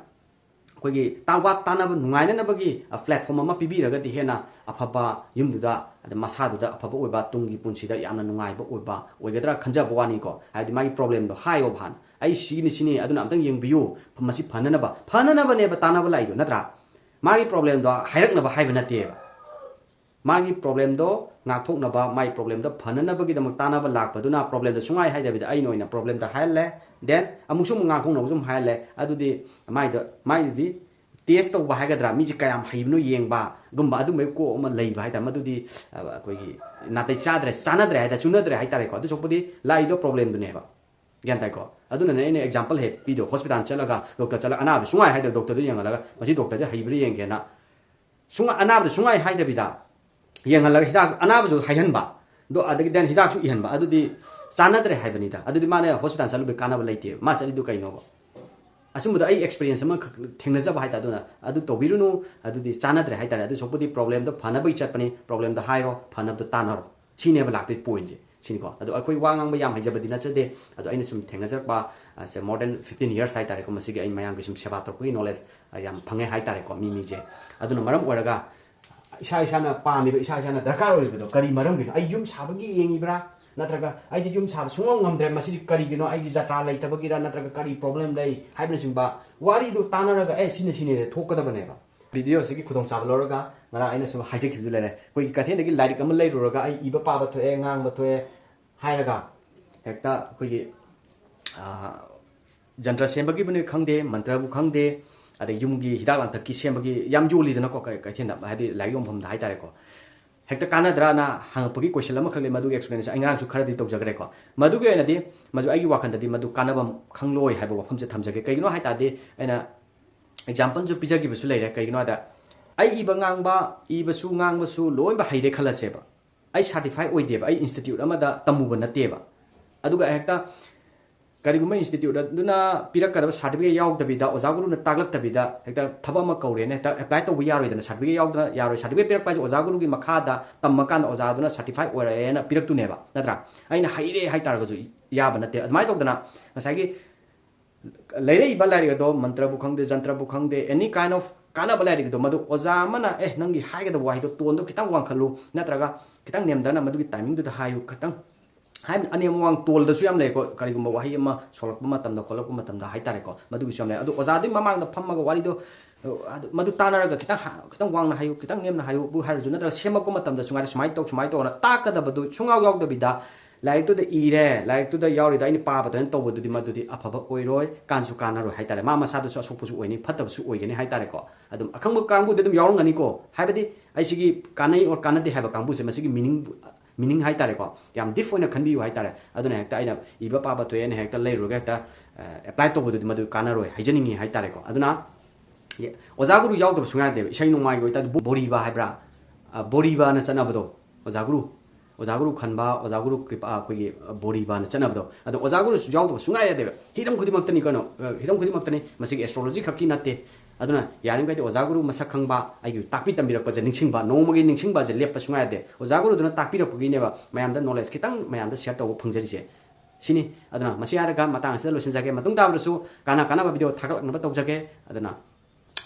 ꯑꯩꯈꯣꯏꯒꯤ ꯇꯥ-, ꯋꯥ ꯇꯥꯅꯕ ꯅꯨꯡꯉꯥꯏꯅꯅꯕꯒꯤ, ꯑ, platform ꯑꯃ ꯄꯤꯕꯤꯔꯒꯗꯤ ꯍꯦꯟꯅ ꯑꯐꯕ ꯌꯨꯝꯗꯨꯗ, ꯑꯗ ꯃꯁꯥꯗꯨꯗ ꯑꯐꯕ ꯑꯣꯏꯕ, ꯇꯨꯡꯒꯤ ꯄꯨꯟꯁꯤꯗ ꯌꯥꯝꯅ ꯅꯨꯡꯉꯥꯏꯕ ꯑꯣꯏꯕ ꯑꯣꯏꯒꯗ꯭ꯔꯥ ꯈꯟꯖꯕ ꯋꯥꯅꯤꯀꯣ꯫ ꯍꯥꯏꯗꯤ ꯃꯥꯒꯤ ꯄ꯭ꯔꯣꯕ꯭ꯂꯦꯝꯗꯣ ꯍꯥꯏꯌꯣꯕ ꯍꯥꯟꯅ, "ꯑꯩ ꯁꯤꯒꯤꯅꯤ ꯁꯤꯅꯤ, ꯑꯗꯨꯅ ꯑꯝꯇꯪ ꯌꯦꯡꯕꯤꯌꯨ, ꯃꯁꯤ ꯐꯅꯅꯕ", ꯐꯅꯅꯕꯅꯦꯕ ꯇꯥꯟꯅꯕ ꯂꯥꯛꯏꯗꯣ, ꯅꯠꯇ꯭ꯔꯥ? ꯃꯥꯒꯤ ꯄ꯭ꯔꯣꯕ꯭ꯂꯦꯝꯗꯣ ꯍꯥꯏꯔꯛꯅꯕ ꯍꯥꯏꯕ ꯅꯠꯇꯦꯕ꯫ ꯃꯥꯒꯤ ꯄ꯭ꯔꯣꯕ꯭ꯂꯦꯝꯗꯣ ꯉꯥꯛꯊꯣꯛꯅꯕ, ꯃꯥꯒꯤ ꯄ꯭ꯔꯣꯕ꯭ꯂꯦꯝꯗꯣ ꯐꯅꯅꯕꯒꯤꯗꯃꯛ ꯇꯥꯟꯅꯕ ꯂꯥꯛꯄꯗꯨꯅ ꯄ꯭ꯔꯣꯕ꯭ꯂꯦꯝꯗꯣ ꯁꯨꯡꯍꯥꯏ ꯍꯥꯏꯗꯕꯤꯗ ꯑꯩꯅ ꯑꯣꯏꯅ ꯄ꯭ꯔꯣꯕ꯭ꯂꯦꯝꯗ ꯍꯥꯏꯍꯜꯂꯦ, ꯗꯦꯟ ꯑꯃꯨꯛꯁꯨ ꯑꯃꯨꯛ ꯉꯥꯛꯊꯣꯛꯅꯕꯁꯨ ꯑꯃꯨꯛ ꯍꯥꯏꯍꯜꯂꯦ꯫ ꯑꯗꯨꯗꯤ ꯃꯥꯏꯗ, ꯃꯥꯏꯗꯨꯗꯤ ꯇꯦꯁ ꯇꯧꯕ ꯍꯥꯏꯒꯗ꯭ꯔꯥ, ꯃꯤꯁꯦ ꯀꯌꯥꯝ ꯍꯩꯕꯅꯣ ꯌꯦꯡꯕꯒꯨꯝꯕ, ꯑꯗꯨꯝꯕꯒꯤ ꯀꯣꯛ ꯑꯃ ꯂꯩꯕ ꯍꯥꯏꯇꯥꯔꯦ꯫ ꯃꯗꯨꯗꯤ ꯑ, ꯑꯩꯈꯣꯏꯒꯤ ꯅꯥꯇꯩ ꯆꯥꯗ꯭ꯔꯦ, ꯆꯥꯟꯅꯗ꯭ꯔꯦ ꯍꯥꯏꯇꯥꯔꯦ, ꯆꯨꯅꯗ꯭ꯔꯦ ꯍꯥꯏꯇꯥꯔꯦꯀꯣ꯫ ꯑꯗꯨ ꯁꯔꯨꯛꯄꯨꯗꯤ ꯂꯥꯛꯏꯗꯣ ꯄ꯭ꯔꯣꯕ꯭ꯂꯦꯝꯗꯨꯅꯦꯕ꯫ ꯒ꯭ꯌꯥꯟ ꯇꯥꯏꯀꯣ? ꯑꯗꯨꯅꯅꯦ ꯑꯩꯅ ꯑꯦꯛꯖꯥꯝꯄꯜ ꯍꯦꯛ ꯄꯤꯗꯣ, ꯍꯣꯁꯄꯤꯇꯥꯜ ꯆꯠꯂꯒ ꯗꯣꯛꯇꯔ ꯆꯠꯂꯒ ꯑꯅꯥꯕ ꯁꯨꯡꯉꯥꯏ ꯍꯥꯏꯗꯕ ꯗꯣꯛꯇꯔꯗꯨ ꯌꯦꯡꯍꯜꯂꯒ, "ꯃꯁꯤ ꯗꯣꯛꯇꯔꯁꯦ ꯍꯩꯕ꯭ꯔꯥ ꯌꯦꯡꯒꯦꯅ", ꯁꯨꯡ-, ꯑꯅꯥꯕꯗ ꯁꯨꯡꯉꯥꯏ ꯍꯥꯏꯗꯕꯤꯗ ꯌꯦꯡꯍꯜꯂꯒ ꯍꯤꯗꯥꯛ, ꯑꯅꯥꯕꯁꯨ ꯍꯥꯏꯍꯟꯕ, ꯑꯗꯣ ꯑꯗꯒꯤ then ꯍꯤꯗꯥꯛꯁꯨ ꯏꯍꯟꯕ, ꯑꯗꯨꯗꯤ ꯆꯥꯟꯅꯗ꯭ꯔꯦ ꯍꯥꯏꯕꯅꯤꯗ꯫ ꯑꯗꯨꯗꯤ ꯃꯥꯅ ꯍꯣꯁꯄꯤꯇꯥꯜ ꯆꯠꯂꯨꯕꯩ ꯀꯥꯟꯅꯕ ꯂꯩꯇꯦꯕ꯫ ꯃꯥ ꯆꯠꯂꯤꯗꯨ ꯀꯩꯅꯣꯕ? ꯑꯁꯨꯝꯕꯗ ꯑꯩ ꯑꯦꯛꯁꯄꯤꯔꯤꯌꯦꯟꯁ ꯑꯃꯈꯛ ꯊꯦꯡꯅꯖꯕ ꯍꯥꯏꯇꯥꯔꯦ꯫ ꯑꯗꯨꯅ ꯑꯗꯨ ꯇꯧꯕꯤꯔꯨꯅꯨ, ꯑꯗꯨꯗꯤ ꯆꯥꯟꯅꯗ꯭ꯔꯦ ꯍꯥꯏꯇꯥꯔꯦ꯫ ꯑꯗꯨ ꯁꯔꯨꯛꯄꯨꯗꯤ ꯄ꯭ꯔꯣꯕ꯭ꯂꯦꯝꯗꯣ ꯐꯅꯕꯒꯤ ꯆꯠꯄꯅꯤ, ꯄ꯭ꯔꯣꯕ꯭ꯂꯦꯝꯗꯣ ꯍꯥꯏꯔꯣ, ꯐꯅꯕꯗꯣ ꯇꯥꯟꯅꯔꯣ꯫ ꯁꯤꯅꯦꯕ ꯂꯥꯛꯇꯣꯏ ꯄꯣꯏꯟꯁꯦ꯫ ꯁꯤꯅꯤꯀꯣ꯫ ꯑꯗꯣ ꯑꯩꯈꯣꯏ ꯋꯥ ꯉꯥꯡꯕ ꯌꯥꯝ ꯍꯩꯖꯕꯗꯤ ꯅꯠꯆꯗꯦ꯫ ꯑꯗꯣ ꯑꯩꯅ ꯁꯨꯝ ꯊꯦꯡꯅꯖꯔꯛꯄ, ꯑ, ꯁꯦ, more than fifteen years ꯍꯥꯏꯇꯥꯔꯦꯀꯣ, ꯃꯁꯤꯒꯤ ꯑꯩ ꯃꯌꯥꯝꯒꯤ ꯁꯨꯝ ꯁꯦꯕꯥ ꯇꯧꯔꯛꯄꯒꯤ ꯅꯣꯂꯦꯖ, ꯑ, ꯌꯥꯝ ꯐꯪꯉꯦ ꯍꯥꯏꯇꯥꯔꯦꯀꯣ, ꯃꯤ ꯃꯤꯁꯦ꯫ ꯑꯗꯨꯅ ꯃꯔꯝ ꯑꯣꯏꯔꯒ ꯏꯁꯥ ꯏꯁꯥꯅ ꯄꯥꯝꯃꯤꯕ, ꯏꯁꯥ ꯏꯁꯥꯅ ꯗꯔꯀꯥꯔ ꯑꯣꯏꯔꯤꯕꯗꯣ ꯀꯔꯤ ꯃꯔꯝꯒꯤꯅꯣ? ꯑꯩ ꯌꯨꯝ ꯁꯥꯕꯒꯤ ꯌꯦꯡꯉꯤꯕ꯭ꯔꯥ? ꯅꯠꯇ꯭ꯔꯒ ꯑꯩꯗꯤ ꯌꯨꯝ ꯁꯥꯕ ꯁꯨꯡꯉꯝ ꯉꯝꯗ꯭ꯔꯦ, ꯃꯁꯤꯗꯤ ꯀꯔꯤꯒꯤꯅꯣ? ꯑꯩꯒꯤ ꯖꯇ꯭ꯔꯥ ꯂꯩꯇꯕꯒꯤꯔ? ꯅꯠꯇ꯭ꯔꯒ ꯀꯔꯤ ꯄ꯭ꯔꯣꯕ꯭ꯂꯦꯝ ꯂꯩ? ꯍꯥꯏꯕꯅꯆꯤꯡꯕ ꯋꯥꯔꯤꯗꯨ ꯇꯥꯟꯅꯔꯒ, "ꯑꯦ, ꯁꯤꯅ ꯁꯤꯅꯦꯅ" ꯊꯣꯛꯀꯗꯕꯅꯦꯕ꯫ ꯚꯤꯗꯤꯑꯣ ꯑꯁꯤꯒꯤ ꯈꯨꯗꯣꯡꯆꯥꯕ ꯂꯧꯔꯒ ꯉꯔꯥꯡ ꯑꯩꯅ ꯁꯨꯝ ꯍꯥꯏꯖꯈꯤꯕꯗꯨ ꯂꯩꯔꯦ꯫ ꯑꯩꯈꯣꯏꯒꯤ ꯀꯩꯊꯦꯜꯗꯒꯤ ꯂꯥꯏꯔꯤꯛ ꯑꯃ ꯂꯩꯔꯨꯔꯒ ꯑꯩ ꯏꯕ ꯄꯥꯕ ꯊꯣꯛꯑꯦ, ꯉꯥꯡꯕ ꯊꯣꯛꯑꯦ ꯍꯥꯏꯔꯒ ꯍꯦꯛꯇ ꯑꯩꯈꯣꯏꯒꯤ, ꯑꯥ, ꯖꯟꯇ꯭ꯔ ꯁꯦꯝꯕꯒꯤꯕꯨꯅꯤ ꯈꯪꯗꯦ, ꯃꯟꯇ꯭ꯔꯕꯨ ꯈꯪꯗꯦ, ꯑꯗꯩ ꯌꯨꯝꯒꯤ ꯍꯤꯗꯥꯛ ꯂꯥꯡꯊꯛꯀꯤ ꯁꯦꯝꯕꯒꯤ ꯌꯥꯝ ꯌꯣꯜꯂꯤꯗꯅꯀꯣ, ꯀꯩ-, ꯀꯩꯊꯦꯜꯗ, ꯍꯥꯏꯗꯤ ꯂꯥꯏꯔꯤꯛ ꯌꯣꯟꯐꯝꯗ ꯍꯥꯏꯇꯥꯔꯦꯀꯣ꯫ ꯍꯦꯛꯇ ꯀꯥꯟꯅꯗ꯭ꯔꯥꯅ ꯍꯪꯉꯛꯄꯒꯤ ꯀꯣꯏꯁꯟ ꯑꯃꯈꯛ ꯂꯩ, ꯃꯗꯨꯒꯤ ꯑꯦꯛꯁꯄ꯭ꯂꯦꯅꯦꯁꯟ ꯑꯩ ꯉꯔꯥꯡꯁꯨ ꯈꯔꯗꯤ ꯇꯧꯖꯈ꯭ꯔꯦꯀꯣ꯫ ꯃꯗꯨꯒꯤ ꯑꯣꯏꯅꯗꯤ ꯃꯗꯨ ꯑꯩꯒꯤ ꯋꯥꯈꯜꯗꯗꯤ ꯃꯗꯨ ꯀꯥꯟꯅꯕ ꯈꯪꯂꯣꯏ ꯍꯥꯏꯕ ꯋꯥꯐꯝꯁꯦ ꯊꯝꯖꯒꯦ꯫ ꯀꯩꯒꯤꯅꯣ ꯍꯥꯏ ꯇꯥꯔꯗꯤ ꯑꯩꯅ ꯑꯦꯛꯖꯥꯝꯄꯜꯁꯨ ꯄꯤꯖꯈꯤꯕꯁꯨ ꯂꯩꯔꯦ꯫ ꯀꯩꯒꯤꯅꯣ ꯍꯥꯏꯗ ꯑꯩ ꯏꯕ ꯉꯥꯡꯕ, ꯏꯕꯁꯨ ꯉꯥꯡꯕꯁꯨ ꯂꯣꯏꯅ ꯍꯩꯔꯦ ꯈꯜꯂꯁꯦꯕ꯫ ꯑꯩ ꯁꯥꯔꯇꯤꯐꯥꯏ ꯑꯣꯏꯗꯦꯕ, ꯑꯩ ꯏꯟꯁꯇꯤꯇ꯭ꯌꯨꯠ ꯑꯃꯗ ꯇꯝꯃꯨꯕ ꯅꯠꯇꯦꯕ꯫ ꯑꯗꯨꯒ ꯍꯦꯛꯇ ꯀꯔꯤꯒꯨꯝꯕ ꯏꯟꯁꯇꯤꯇ꯭ꯌꯨꯠ ꯑꯗꯨꯅ ꯄꯤꯔꯛꯀꯗꯕ ꯁꯥꯔꯇꯤꯐꯤꯀꯦꯠ ꯌꯥꯎꯗꯕꯤꯗ, ꯑꯣꯖꯥ ꯒꯨꯔꯨꯅ ꯇꯥꯛꯂꯛꯇꯕꯤꯗ ꯍꯦꯛꯇ ꯊꯕꯛ ꯑꯃ ꯀꯧꯔꯦꯅ ꯍꯦꯛꯇ ꯑꯦꯄ꯭ꯂꯥꯏ ꯇꯧꯕ ꯌꯥꯔꯣꯏꯗꯅ, ꯁꯥꯔꯇꯤꯐꯤꯀꯦꯠ ꯌꯥꯎꯗꯅ ꯌꯥꯔꯣꯏ꯫ ꯁꯥꯔꯇꯤꯐꯤꯀꯦꯠ ꯄꯤꯔꯛꯄ ꯍꯥꯏꯁꯦ ꯑꯣꯖꯥ ꯒꯨꯔꯨꯒꯤ ꯃꯈꯥꯗ ꯇꯝꯃꯀꯥꯟꯗ ꯑꯣꯖꯥꯗꯨꯅ ꯁꯥꯔꯇꯤꯐꯥꯏ ꯑꯣꯏꯔꯛꯑꯦꯅ ꯄꯤꯔꯛꯇꯣꯏꯅꯦꯕ, ꯅꯠꯇ꯭ꯔꯥ? ꯑꯩꯅ ꯍꯩꯔꯦ ꯍꯥꯏꯇꯥꯔꯒꯁꯨ ꯌꯥꯕ ꯅꯠꯇꯦ꯫ ꯑꯗꯨꯃꯥꯏꯅ ꯇꯧꯗꯅ ꯉꯁꯥꯏꯒꯤ ꯂꯩꯔꯛꯏꯕ ꯂꯥꯏꯔꯤꯛ ꯑꯗꯣ ꯃꯟꯇ꯭ꯔꯕꯨ ꯈꯪꯗꯦ, ꯖꯟꯇ꯭ꯔꯕꯨ ꯈꯪꯗꯦ, any kind of ꯀꯥꯟꯅꯕ ꯂꯥꯏꯔꯤꯛ ꯑꯗꯣ, ꯃꯗꯨ ꯑꯣꯖꯥ ꯑꯃꯅ, "ꯑꯦ, ꯅꯪꯒꯤ ꯍꯥꯏꯒꯗꯕ ꯋꯥꯍꯩꯗꯣ ꯇꯣꯟꯗꯣ ꯈꯤꯇꯪ ꯋꯥꯡꯈꯠꯂꯨ, ꯅꯠꯇ꯭ꯔꯒ ꯈꯤꯇꯪ ꯅꯦꯝꯊꯅ ꯃꯗꯨꯒꯤ ꯇꯥꯏꯃꯤꯡꯗꯨꯗ ꯍꯥꯏꯌꯨ", ꯈꯤꯇꯪ ꯍꯥꯏꯕꯅꯤ꯫ ꯑꯅꯦꯝ ꯑꯋꯥꯡ ꯇꯣꯜꯗꯁꯨ ꯌꯥꯝ ꯂꯩꯀꯣ꯫ ꯀꯔꯤꯒꯨꯝꯕ ꯋꯥꯍꯩ ꯑꯃ ꯁꯣꯛꯂꯛꯄ ꯃꯇꯝꯗ, ꯈꯣꯠꯂꯛꯄ ꯃꯇꯝꯗ ꯍꯥꯏꯇꯥꯔꯦꯀꯣ, ꯃꯗꯨꯒꯤꯁꯨ ꯌꯥꯝ ꯂꯩ꯫ ꯑꯗꯨ ꯑꯣꯖꯥꯗꯨꯒꯤ ꯃꯃꯥꯡꯗ ꯐꯝꯃꯒ ꯋꯥꯔꯤꯗꯣ, ꯑꯗꯨ, ꯃꯗꯨ ꯇꯥꯟꯅꯔꯒ ꯈꯤꯇꯪ ꯍꯥ-, ꯈꯤꯇꯪ ꯋꯥꯡꯅ ꯍꯥꯏꯌꯨ, ꯈꯤꯇꯪ ꯅꯦꯝꯅ ꯍꯥꯏꯌꯨꯕꯨ ꯍꯥꯏꯔꯁꯨ, ꯅꯠꯇ꯭ꯔꯒ ꯁꯦꯝꯃꯛꯄ ꯃꯇꯝꯗꯁꯨ ꯉꯥꯏꯔꯦ, ꯁꯨꯃꯥꯏꯅ ꯇꯧ, ꯁꯨꯃꯥꯏꯅ ꯇꯧꯅ ꯇꯥꯛꯀꯗꯕꯗꯨ ꯁꯨꯡꯌꯥꯎ ꯌꯥꯎꯗꯕꯤꯗ, ꯂꯥꯏꯔꯤꯛꯇꯨꯗ ꯏꯔꯦ, ꯂꯥꯏꯔꯤꯛꯇꯨꯗ ꯌꯥꯎꯔꯤꯗꯣ ꯑꯩꯅ ꯄꯥꯕꯗꯅ ꯇꯧꯕꯗꯨꯗꯤ ꯃꯗꯨꯗꯤ ꯑꯐꯕ ꯑꯣꯏꯔꯣꯏ, ꯀꯥꯟꯁꯨ ꯀꯥꯟꯅꯔꯣꯏ ꯍꯥꯏꯇꯥꯔꯦ꯫ ꯃꯥ ꯃꯁꯥꯗꯁꯨ ꯑꯁꯣꯛꯄꯁꯨ ꯑꯣꯏꯅꯤ, ꯐꯠꯇꯕꯁꯨ ꯑꯣꯏꯒꯅꯤ ꯍꯥꯏꯇꯥꯔꯦꯀꯣ꯫ ꯑꯗꯨꯝ ꯑꯈꯪꯕ ꯀꯥꯡꯕꯨꯗꯤ ꯑꯗꯨꯝ ꯌꯥꯎꯔꯝꯒꯅꯤꯀꯣ, ꯍꯥꯏꯕꯗꯤ ꯑꯩꯁꯤꯒꯤ ꯀꯥꯟꯅꯩ or ꯀꯥꯟꯅꯗꯦ ꯍꯥꯏꯕ ꯀꯥꯡꯕꯨꯁꯦ, ꯃꯁꯤꯒꯤ meaning meaning ꯍꯥꯏꯇꯥꯔꯦꯀꯣ, ꯌꯥꯝ deep ꯑꯣꯏꯅ ꯈꯟꯕꯤꯌꯨ ꯍꯥꯏꯇꯥꯔꯦ꯫ ꯑꯗꯨꯅ ꯍꯦꯛꯇ ꯑꯩꯅ ꯏꯕ ꯄꯥꯕ ꯊꯣꯛꯑꯦꯅ ꯍꯦꯛꯇ ꯂꯩꯔꯨꯔꯒ ꯍꯦꯛꯇ apply ꯇꯧꯕꯗꯨꯗꯤ ꯃꯗꯨ ꯀꯥꯟꯅꯔꯣꯏ ꯍꯥꯏꯖꯅꯤꯡꯉꯤ ꯍꯥꯏꯇꯥꯔꯦꯀꯣ꯫ ꯑꯗꯨꯅ ꯑꯣꯖꯥ ꯒꯨꯔꯨ ꯌꯥꯎꯗꯕ ꯁꯨꯡꯌꯥ ꯌꯥꯗꯦꯕ꯫ ꯏꯁꯩ ꯅꯣꯡꯃꯥꯏꯒꯤ ꯑꯣꯏꯇꯥꯔꯗꯤ ꯕꯣꯔꯤꯕꯥ ꯍꯥꯏꯕ꯭ꯔꯥ, ꯕꯣꯔꯤꯕꯥꯅ ꯆꯠꯅꯕꯗꯣ, ꯑꯣꯖꯥ ꯒꯨꯔꯨ, ꯑꯣꯖꯥ ꯒꯨꯔꯨ ꯈꯟꯕ, ꯑꯣꯖꯥ ꯒꯨꯔꯨ ꯀ꯭ꯔꯤꯄꯥ, ꯑꯩꯈꯣꯏꯒꯤ ꯕꯣꯔꯤꯕꯥꯅ ꯆꯠꯅꯕꯗꯣ꯫ ꯑꯗꯣ ꯑꯣꯖꯥ ꯒꯨꯔꯨꯁꯨ ꯌꯥꯎꯗꯕ ꯁꯨꯡꯌꯥ ꯌꯥꯗꯦꯕ꯫ ꯍꯤꯔꯝ ꯈꯨꯗꯤꯡꯃꯛꯇꯅꯤ ꯀꯩꯅꯣ, ꯍꯤꯔꯝ ꯈꯨꯗꯤꯡꯃꯛꯇꯅꯤ꯫ ꯃꯁꯤꯒꯤ astrology ꯈꯛꯀꯤ ꯅꯠꯇꯦ꯫ ꯑꯗꯨꯅ ꯌꯥꯔꯤꯃꯈꯩꯗꯤ ꯑꯣꯖꯥ ꯒꯨꯔꯨ ꯃꯁꯛ ꯈꯪꯕ, ꯑꯩꯒꯤ ꯇꯥꯛꯄꯤ ꯇꯝꯕꯤꯔꯛꯄꯁꯦ ꯅꯤꯡꯁꯤꯡꯕ, ꯅꯣꯡꯃꯒꯤ ꯅꯤꯡꯁꯤꯡꯕꯁꯦ ꯂꯦꯞꯄ ꯁꯨꯡꯌꯥ ꯌꯥꯗꯦ꯫ ꯑꯣꯖꯥ ꯒꯨꯔꯨꯗꯨꯅ ꯇꯥꯛꯄꯤꯔꯛꯄꯒꯤꯅꯦꯕ ꯃꯌꯥꯝꯗ knowledge ꯈꯤꯇꯪ ꯃꯌꯥꯝꯗ share ꯇꯧꯕ ꯐꯪꯖꯔꯤꯁꯦ꯫ ꯁꯤꯅꯤ꯫ ꯑꯗꯨꯅ ꯃꯁꯤ ꯍꯥꯏꯔꯒ ꯃꯇꯥꯡ ꯑꯁꯤꯗ ꯂꯣꯏꯁꯤꯟꯖꯒꯦ꯫ ꯃꯇꯨꯡ ꯇꯥꯕꯗꯁꯨ ꯀꯥꯟꯅ ꯀꯥꯟꯅꯕ video ꯊꯥꯒꯠꯂꯛꯅꯕ ꯇꯧꯖꯒꯦ꯫ ꯑꯗꯨꯅ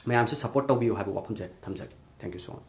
ꯃꯌꯥꯝꯁꯨ support ꯇꯧꯕꯤꯌꯨ ꯍꯥꯏꯕ ꯋꯥꯐꯝꯁꯦ ꯊꯝꯖꯒꯦ꯫ Thank you so much꯫